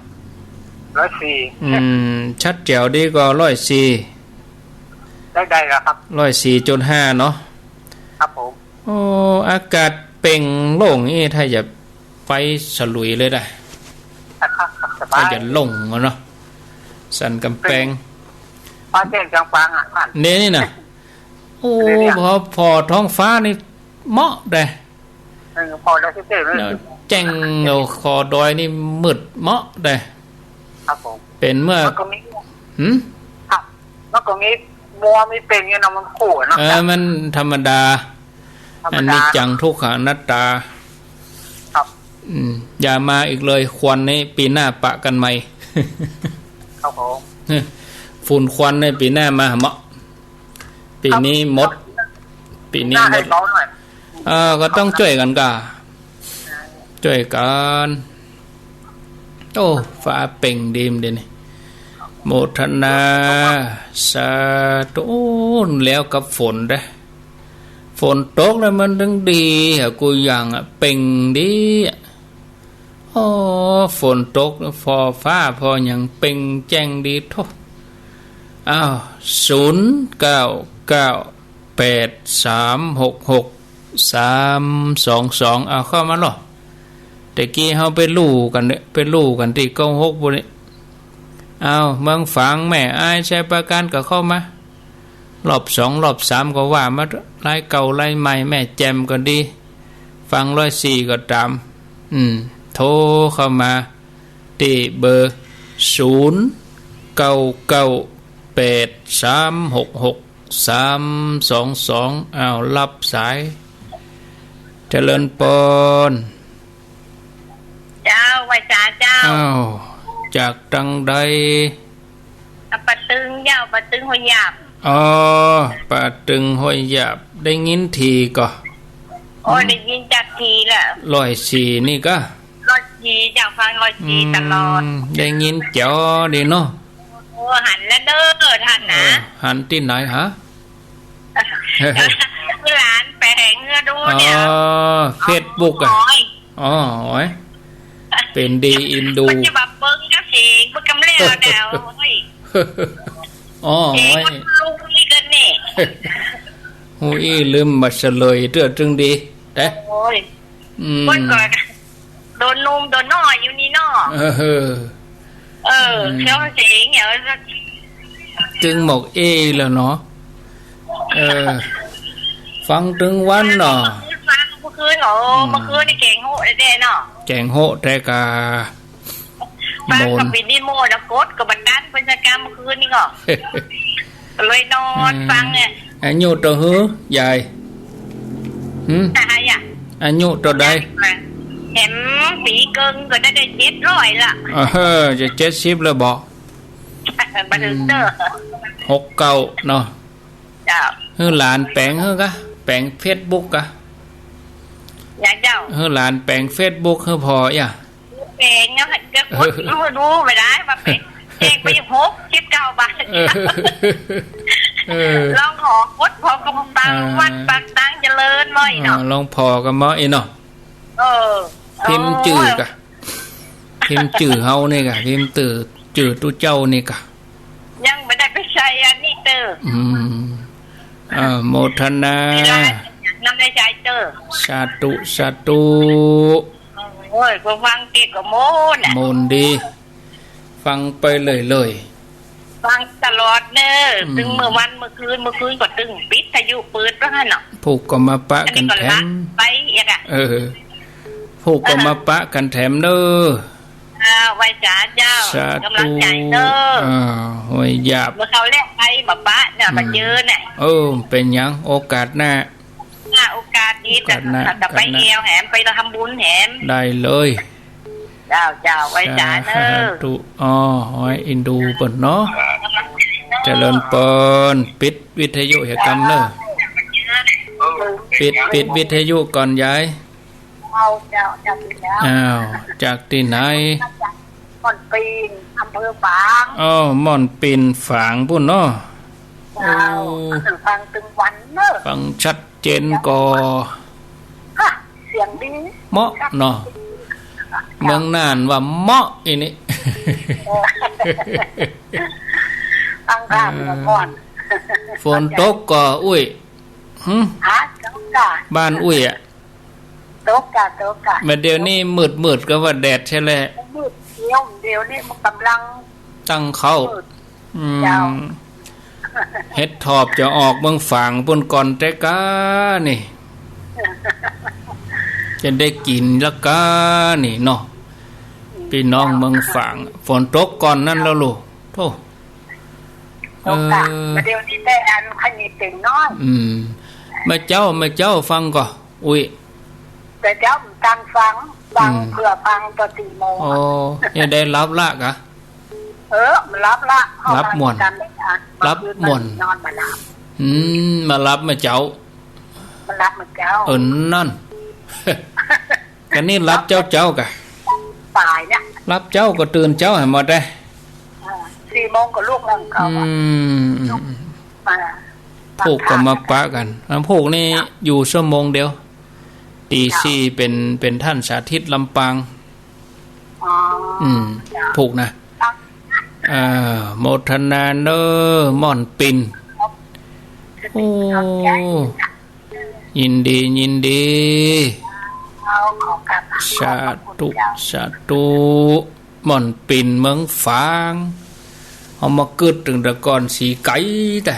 ร้อยสี่ อืม ชัดแจ๋วดีก่อร้อยสี่ ได้ ได้แล้วครับ ร้อยสี่จุดห้าเนาะ ครับผม โอ้ อากาศเป่งโล่งอี้ ถ้าจะ ไปสลุยเลยนะ ครับ สบาย ก็จะโล่งอะเนาะ สันก๋ำแปง ฟ้าแจ้งแจ่างป่างอะท่าน เนี่ยนี่นะ โอ้ เนี่ย เนี่ย พอ พอท้องฟ้านี่เหมาะเด้ เออ พอได้เต้ๆ เลย เนาะ แจ้ง เอาคอดอยนี่มืดเหมาะเด้ ครับผม เป๋นเมื่อ มันก็มี หืม ครับ มันก็มีมัวมีเป่งอยู่นะ มันคู่อะเนาะ เออ มันธรรมดา ธรรมดา อนิจจังทุกขังอนัตตา ครับ อืม อย่ามาอีกเลย ควันนี่ ปี๋หน้าปะกั๋นใหม่ ครับผม ฝุ่นควันนี่ ปี๋หน้ามาเหมาะ ปี๋นี้หมด ครับ ปี๋นี้หมด ปี๋หน้าหื้อเบาหน่อย เออ ก็ต้องจ้วยกั๋นก่า จ้วยกั๋น โอ้ ฟ้าเป่งดีมะเดี่ยวนี้ โมทนา สาธุ โอ้ แล้วกับฝนเด้ ฝนตกแล้วมันตึงดีอะ กู้อย่างอะ เป่งดีอะ โอ้ ฝนตก พอฟ้า พอหยังเป่งแจ้งดีโธ่ อ้าว ศูนย์เก้าเก้า แปดสามหกหก สามสองสอง เอาเข้ามาเนาะ แต่กี้เฮาไปลู่กั๋นเนี่ย ไปลู่กั๋นตี้เก้าหกปู้นนี่ เอา เมืองฝาง แม่อาย ชัยปราการก็เข้ามา รอบสอง รอบสามก็ว่ามา ลายเก่า ลายใหม่ แม่แจ่มก็ดี ฟังร้อยสี่ก็ต๋าม อืม โทรเข้ามา ตี้เบอร์ ศูนย์เก้าเก้า แปดสามหกหก สามสองสอง อ้าว ฮับสาย เจริญปอน เจ้า ไหว้สาเจ้า อ้าว จากตังใด อ่ะ ป่าตึงเจ้า ป่าตึงห้วยหยาบ อ๋อ ป่าตึงห้วยหยาบ ได้ยินถี่ก่อ โอ้ ได้ยินจักทีละ ร้อยสี่นี่กะ ร้อยสี่เจ้า ฟังร้อยสี่ตลอด อืม ได้ยินแจ๋วดีเนาะ โอ้ หันแล้วเด้อท่านนะ เออ หันตี้ไหนฮะ หลานแป๋งหื้อดูเนี่ย อ๋อ เฟซบุ๊กอะ โอ้ย อ๋อ โอ้ย เป๋นดีอินดู มันจะแบบเบิ่งกระเสง เบิ่งกำแล้วเดี๋ยว โอ้ย อ๋อ เสง โอ้ย มันลุงนี่กันนี่ ฮู้อี้ลืมมาเฉลยเตื้อตึงดี แต่ โอ้ย อืม เพิ่นก็โดนหนุ่มโดนน้อยอยู่นี่เนาะ เออ เออ อืม เสียงเสียงเนี่ย ตึงหมอกเอ้แล้วเนาะ เออ ฟังตึงวันเนาะ ฟังเมื่อคืน โอ้ อืม เมื่อคืนนี่แกงโฮะแท้ๆเนาะ แกงโฮะแท้กา ฟัง โมน ก็เป๋นนิโมแล้วกดก็บ่ตัน เปิ้นจะกำเมื่อคืนนี่ก็ เลยนอน อืม ฟังเนี่ย อายุเต้าหื้อยาย หืม ตายอะ อายุเต้าใด แหมปีเกิ่งก็ได้ ได้เจ็ดร้อยละ เออ จะเจ็ดสิบแล้วบ่ บ่ถึงเด้อ อืม หกเก้าเนาะ เจ้า หื้อหลานแป๋งหื้อกะ แป๋งเฟซบุ๊กกะ อย่าเจ้า หื้อหลานแป๋งเฟซบุ๊กหื้อพ่ออ่ะ แป๋งเนี่ย จะกดหื้อดูบ่ได้ ว่าแป๋ง แป๋งไปหกสิบเก้าบาท เออ เออ ลองขอกดพอกำปัง อ่า วัดปากตังเจริญบ่อยเนาะ อ่า ลองพอกันบ่อีเนาะ เออ พิมพ์จื้อกะ พิมพ์จื้อเฮานี่กะ พิมพ์จื้อ จื้อตุ๊เจ้านี่กะ ยังบ่ได้ไปใส่อันนี้เต๊อะ อืม อ่า โมทนา ไม่ได้ นำในใจเต๊อะ สาธุ สาธุ โอ้ย ฟังเต๊อะก็ม่วนน่ะ ม่วนดี ฟังไปเรื่อยๆ ฟังตลอดเน่อ อืม ตึงเมื่อวันเมื่อคืน เมื่อคืนก็ตึงปิดวิทยุเปิดไว้หั้นเนาะ ผูกก็มาปะกั๋นแถม อันนี้ก็ละไปอีกอะ เออ ผูกก็มาปะกั๋นแถมเน่อ อ่า ไหว้สาเจ้า สาธุ ก๋ำลังใจ๋เน่อ อ่า ห้วยหยาบ เมื่อคราวแรกไปบ่ปะเนี่ย อืม มาเจอเนี่ย เออ เป๋นหยัง โอกาสหน้า อ่า โอกาสดี โอกาสหน้า จะ จะไป โอกาสหน้า แอ่วแหม ไปทำบุญแหม ได้เลย เจ้า เจ้า ไหว้สาเน่อ สาธุ อ้อ ไหว้อินดูเปิ้นเนาะ เจริญปอน ปิดวิทยุเหียกำเน่อ ปิด ปิดวิทยุก่อนยาย เอาเจ้า เจ้า ปิดแล้ว อ้าว จากตี้ไหน ม่อนปิ่น อำเภอฝาง อ้อ ม่อนปิ่นฝางปู้นเนาะ เจ้า โอ้ ฟังตึงวันเน่อ ฟังชัดเจนก่อ ฮะ เสียงดี เหมาะเนาะ เมืองน่านว่าเหมาะอีนี่ เออ ฟังข้ามเมื่อก่อน ฝนตกก่อ อุ้ย หึ ฮะ ตกก่อ บ้านอุ้ยอะ ตกก่อ ตกก่อ บ่าเดี๋ยวนี้มืดๆ ก็ว่าแดดใช่แหละ มืด เดี๋ยว เดี๋ยวนี้มันก๋ำลัง ตั้งเข้า มืด อืม เจ้า เห็ดถอบจะออกเมืองฝางปู้นก่อนแต๊ก้านี่ จะได้กิ๋นละก้านี่เนาะ ปี้น้องเมืองฝาง ฝนตกก่อนนั้นแล้วลูก โธ่ ตกก่อ เออ บ่าเดี๋ยวนี้แต่อันขะหนีบเป๋นน้อย อืม แม่เจ้า แม่เจ้าฟังก่อ อุ้ย แต่เจ้าบ่ตังฟัง ฟัง อืม เผื่อฟังต๋อนสี่โมง อ๋อ ยังได้หลับละกะ เออ มันหลับละ หลับม่วน หลับม่วน นอนบ่หลับ อืม มาหลับเมื่อเจ๊า มันหลับเมื่อเจ๊า เออ นั่น กะนี่หลับเจ๊าๆ กะ ต๋ายเนี่ย หลับเจ๊าก็ตื่นเจ๊าหั้นหมดเด้ เออ สี่โมงก็ลุกแล้ว อืม ลุก อืม มา ผูกก็มาปะกั๋น อ่ะ ผูกนี่ จ้ะ อยู่ชั่วโมงเดียว ตี๋สี่ จ้ะ เป๋น เป๋นต้านสาธิตลำปาง อ๋อ อืม จ้ะ ผูกนะ ครับ อ่า โมทนาเน่อ ม่อนปิ่น ครับ โอ้ ขอบใจ ยินดี ยินดี เอา ขอกราบ สาธุ ขอบพระคุณเจ้า สาธุ ม่อนปิ่นเมืองฝาง เอามากึ๊ดเถิงตะกอนสีไก๋แต๊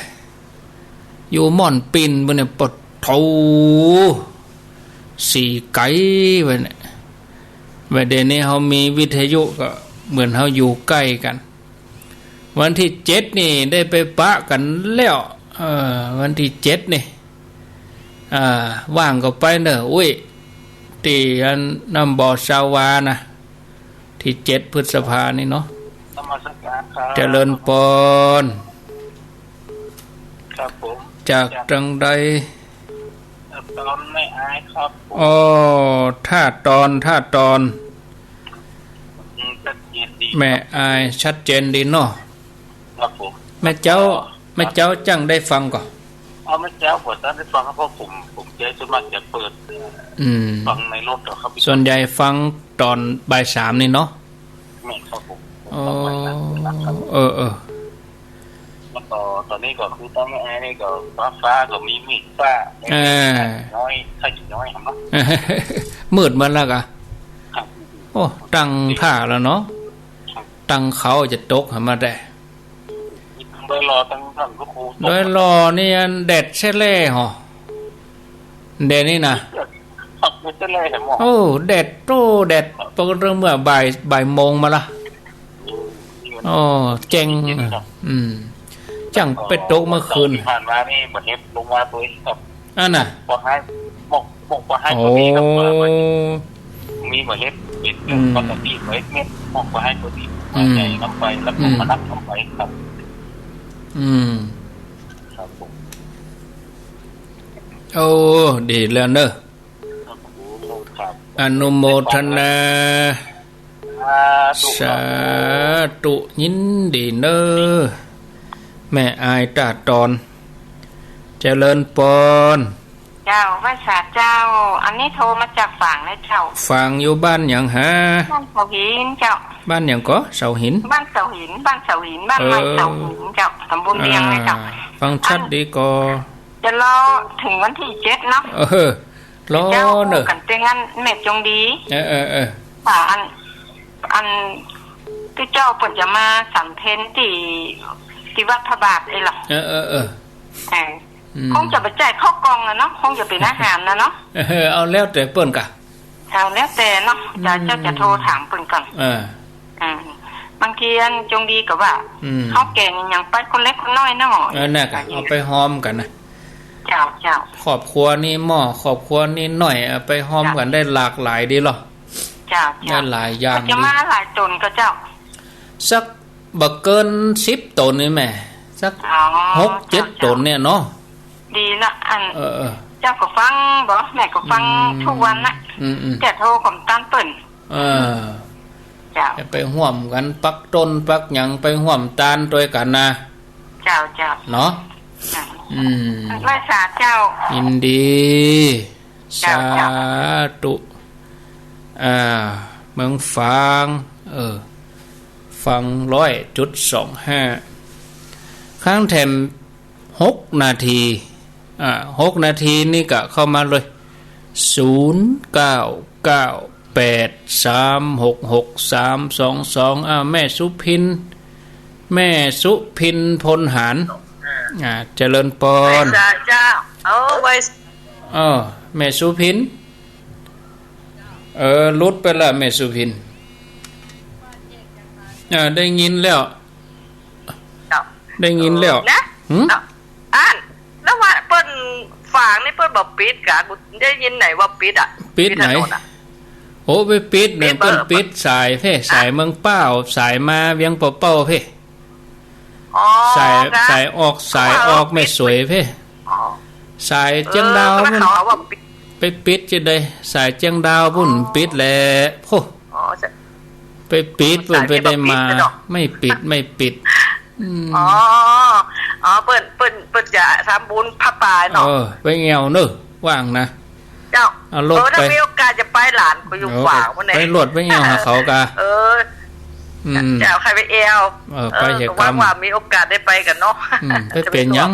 อยู่ม่อนปิ่นปู้นเนี่ย ปะโถ สีไก๋ไปเนี่ย บ่าเดี๋ยวนี้เฮามีวิทยุก็เหมือนเฮาอยู่ใก้กั๋น วันตี้เจ็ดนี่ได้ไปปะกั๋นแล้ว เออ วันตี้เจ็ดนี่ อ่า ว่างก็ไปเน่อ อุ้ย ตี้อันน้ำบ่อซาวานะ ตี้เจ็ดพฤษภานี่เนาะ นมัสการครับ เจริญปอน ครับผม จาก จาก ตางใด จากตอนแม่อายครับผม อ๋อ ท่าตอน ท่าตอน อืม ชัดเจนดี แม่อายชัดเจนดีเนาะ ครับผม แม่เจ๊า อ๋อ แม่เจ๊าจั้งได้ฟังก่อ เอา แม่เจ๊าบ่ตันได้ฟังครับ เพราะผม ผมจะ ส่วนมากจะเปิด อืม ฟังในรถอะครับ ส่วนใหญ่ฟังตอนบ่ายสามนี่เนาะ แม่นครับผม อ๋อ ฟังบ่ายสามเป็นหลักครับ เออ เออ แล้วก็ตอนนี้ก็คือตางแม่อายนี่ก็ฟ้า ฟ้าก็มีเมฆฟ้า เออ น้อย ไข้น้อยครับเนาะ มืดหมดแล้วกะ ครับ โอ้ ตั้งท่าแล้วเนาะ ครับ ตั้งเขาจะตกหั้นมาแต๊ ดอยหล่อตังท่านพระครูตก ดอยหล่อนี่อันแดดแซ่แล่หอ แดดนี่นะ ครับ แดดแซ่แล่แหมหมอ โอ้ แดด โอ้ แดด ปกติเมื่อบ่าย บ่ายโมงมาละ อืม นี่มัน โอ้ แจ้ง เย็นครับ อืม จั้งไปตกเมื่อคืน วันเสาร์ตี้ผ่านมานี่บ่าเห็บลงมาตวยครับ อันน่ะ บ่าหาย หมอก หมอกบ่าหาย โอ้ ตวยครับ มีบ่าเห็บ เห็บ อืม ปกติบ่าเห็บเม็ด หมอกบ่าหายตวย อืม ใหญ่นำไป แล้วก็ อืม มานับนำไปครับ อืม ครับผม โอ้ ดีแล้วเน่อ ครับผม ครับ อนุโมทนา สาธุครับ สาธุ ยินดีเน่อ แม่อายต้าตอน เจริญปอน เจ้า ไหว้สาเจ้า อันนี้โทรมาจากฝางนะเจ้า ฝางอยู่บ้านหยังฮะ บ้านเสาหินเจ้า บ้านหยังก่อ เสาหิน บ้านเสาหิน บ้านเสาหิน บ้านใหม่ เออ เสาหินเจ้า ตำบลเวียงนะเจ้า อ่า ฟังชัดดีก่อ จะรอเถิงวันตี้เจ็ดเนาะ เออ รอ เจ้า เน่อ กั๋นเตียงอันแม่จงดี เออ เออ เออ ว่าอัน อันตี้เจ้าเปิ้นจะมาสันเพลตี้ ตี้วัดพระบาทเอ้ยเหรอ เออ เออ เออ เออ อืม คงจะไปแจกข้าวกล่องอะเนาะ คงจะเป๋นอาหารนะเนาะ เออ เอาแล้วแต่เปิ้นก่ะ เอาแล้วแต่เนาะ จะ อืม เจ้าจะโทรถามเปิ้นก่อน เออ อืม บางทีอันจงดีก็ว่า อืม ข้าวแกงอะหยังไปคนเล็กคนน้อยเนาะ เออ นั่นก่ะ เอาไปฮอมกั๋นนะ เจ้า เจ้า ครอบครัวนี้หม้อ ครอบครัวนี้น้อย เอาไปฮอมกั๋น เจ้า ได้หลากหลายดีเหรอ เจ้า เจ้า ได้หลายอย่าง จะ ดี มาหลายต๋นก่อเจ้า สักบ่เกินสิบต๋นนี่แม่ สัก อ๋อ หกเจ็ด เจ้า ต๋นเนี่ยเนาะ ดีละ อัน เออ เออ เจ้าก็ฟังบ่ แม่ก็ฟัง อืม ทุกวันนะ อืม อืม แต่โทรก็บ่ตันเปิ้น เออ เจ้า จะไปฮ่วมกั๋นปักต้นปักหยัง ไปฮ่วมตานตวยกั๋นนะ เจ้า เจ้า เนาะ อืม อืม ไหว้สาเจ้า ยินดี เจ้า เจ้า สาธุ อ่า เมืองฝาง เออ ฟังร้อยจุดสองห้า ค้างแถมหกนาที อ่า หกนาทีนี่ก็เข้ามาเลย ศูนย์เก้าเก้าแปดสามหกหกสามสองสอง อ่า แม่สุพิน แม่สุพิน พลหาร อ่า เจริญปอน ไหว้สาเจ้า เออ ไหว้ เออ แม่สุพิน เออ หลุดไปละแม่สุพิน อ่า ได้ยินแล้ว เจ้า ได้ยินแล้ว เออ นะ หืม เจ้า อัน แล้วว่าเปิ้นฝางนี่เปิ้นบ่ปิดกา กูได้ยินไหนว่าปิดอะ ปิดไหน ปิดถนนอะ โอ้ ไปปิดเนี่ย ปิดเบอร์ เปิ้นปิดสายเพ่ สายเมืองป้าว สายมาเวียงป่าเป้าเพ่ อ๋อ สาย ครับ สายออก สายออก เขาว่า แม่สวยเพ่ อ๋อ สายเจียงดาว เออ เขาว่าปิด ไปปิดจะได้ สายเจียงดาวปุ้น อ๋อ ปิดแหละ โอ้ อ๋อ ใช่ ไปปิด เปิ้นไปได้มา สายเจียงดาวปิดเนาะ ไม่ปิด ไม่ปิด อืม อ๋อ อ๋อ เปิ้น เปิ้น เปิ้นจะทำบุญผ้าป่าเนาะ เออ ไปแอ่วเน่อ ว่างนะ เจ้า เอารถ เออ ถ้า ไป มีโอกาสจะไป หลานก็อยู่ เออ ฝางพุ้นแหละ ไปรถไปแอ่วหาเขาก่า เออ อืม เจ้า ใค่อยไปแอ่ว เออ ไป เออ เหตุกรรม หวังว่ามีโอกาสได้ไปกั๋นเนาะ อืม ไปเป๋นหยัง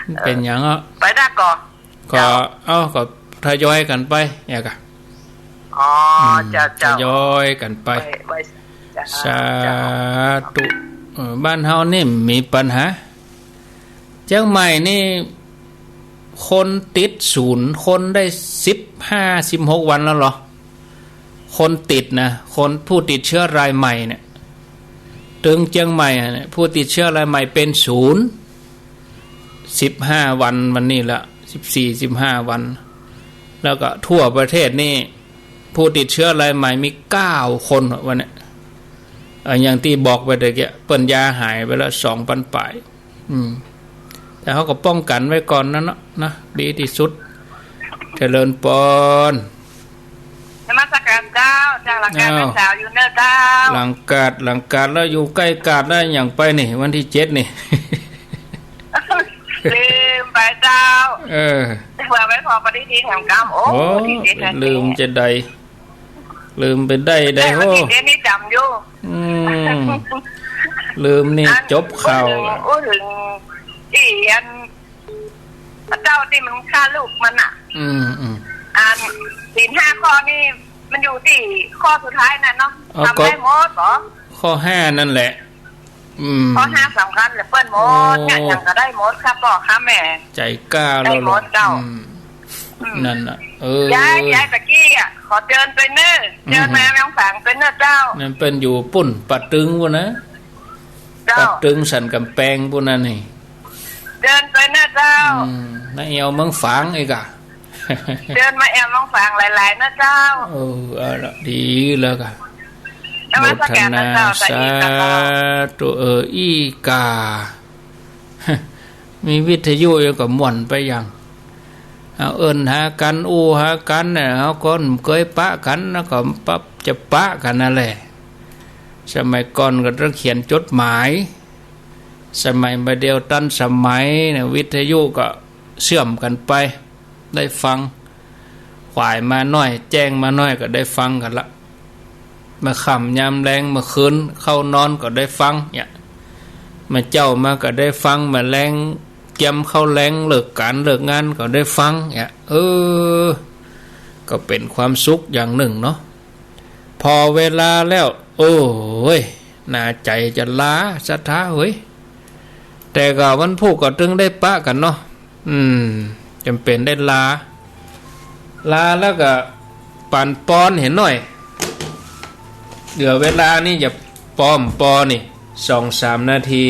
จะไปทั่ว เป๋นหยังอ่ะ เออ ไปได้ก่อ ก็ เจ้า เอ้า ก็ทยอยกั๋นไป แอ่วก่า อ๋อ อืม เจ้า เจ้า ทยอยกั๋นไป ไป ไป เจ้า สาธุ เจ้า เออ บ้านเฮานี่มีปัญหา เจียงใหม่นี่ คนติดศูนย์ คนได้สิบห้า สิบหกวันแล้วเหรอ คนติดนะ คนผู้ติดเชื้อรายใหม่เนี่ย ตึงเจียงใหม่อะเนี่ย ผู้ติดเชื้อรายใหม่เป๋นศูนย์ สิบห้าวัน วันนี้ละ สิบสี่ สิบห้าวัน แล้วก็ทั่วประเทศนี่ ผู้ติดเชื้อรายใหม่มีเก้าคนวันเนี้ย อ่ะ อย่างตี้บอกไปตะกี้ เปิ้นยาหายไปแล้ว สองปันป๋าย อืม แต่เฮาก็ป้องกั๋นไว้ก่อนนั่นเนาะ นะ ดีตี้สุด เจริญปอน นมัสการเจ้า จากหลังกาด อ้าว แม่สาวอยู่เน่อเจ้า หลังกาด หลังกาดแล้ว อยู่ใก้กาดแล้ว หยังไปนี่ วันตี้เจ็ดนี่ ลืมไปเจ้า เออ เผื่อไว้พอปฏิทินแถมกำ โอ้ โอ้ ตี้เจ็ดนะ ลืมจะได้ ลืมไปได้ ได้ ได้ โอ้ ตี้เจ็ดนี่จ๋ำอยู่ อืม ลืมนี่ อัน จบข่าว อู้เถิง อู้เถิง อีอัน พระเจ้าตี้มันฆ่าลูกมันน่ะ อืม อืม อันศีลห้าข้อนี่มันอยู่ตี้ข้อสุดท้ายนั่นเนาะ เอา ทำได้หมดเหรอ ข้อห้านั่นแหละ อืม ข้อห้าสำคัญเหลือเปิ้นหมด โอ้ เนี่ย หยังก็ได้หมดค่ะป้อค่ะแม่ ใจ๋กล้าแล้ว ได้หมดเจ้า อืม อืม นั่นน่ะ เออ ยาย ยายตะกี้อะ ขอเจิญไปเน่อ อืม เจิญมาเมืองฝางไปเน่อเจ้า นั่นเปิ้นอยู่ปุ้น ป่าตึงปุ้นนะ เจ้า ป่าตึงสันก๋ำแปงปุ้นนะนี่ เจิญไปเน่อเจ้า อืม น้าแอ่วเมืองฝางอีกอะ เจิญมาแอ่วเมืองฝางหลายๆ เน่อเจ้า เออ เอาละ ดีแล้วก่ะ นมัสการเน่อเจ้า โมทนาสาธุ สาธุ เออ อี้ก่า มีวิทยุอยู่ก็ม่วนไปอย่าง เอา เอิ้นหากั๋น อู้หากั๋นเนี่ย เฮาก็บ่เกยปะกั๋น แล้วก็ปะ จะปะกั๋นนั่นแหละ สมัยก่อนก็ต้องเขียนจดหมาย สมัยบ่าเดี่ยวตันสมัยเนี่ย วิทยุก็เสื่อมกั๋นไป ได้ฟัง ขวายมาหน้อย แจ้งมาหน้อยก็ได้ฟังกั๋นละ เมื่อค่ำยามแลง เมื่อคืนเข้านอนก็ได้ฟังเนี่ย เมื่อเจ๊ามาก็ได้ฟัง เมื่อแลงเกียมเข้าแลง เลิกก๋านเลิกงานก็ได้ฟังเนี่ย เออ ก็เป๋นความสุขอย่างนึ่งเนาะ ผ่อเวลาแล้ว โอ้ย หน้าใจ๋จะลาศรัทธาเฮ้ย แต่ก็วันพูกก็ตึงได้ปะกั๋นเนาะ อืม จ๋ำเป๋นได้ลา ลาแล้วก็ปันปอนเหียหน้อย เหลือเวลานี่จะปอบ่ปอนี่ สองสามนาที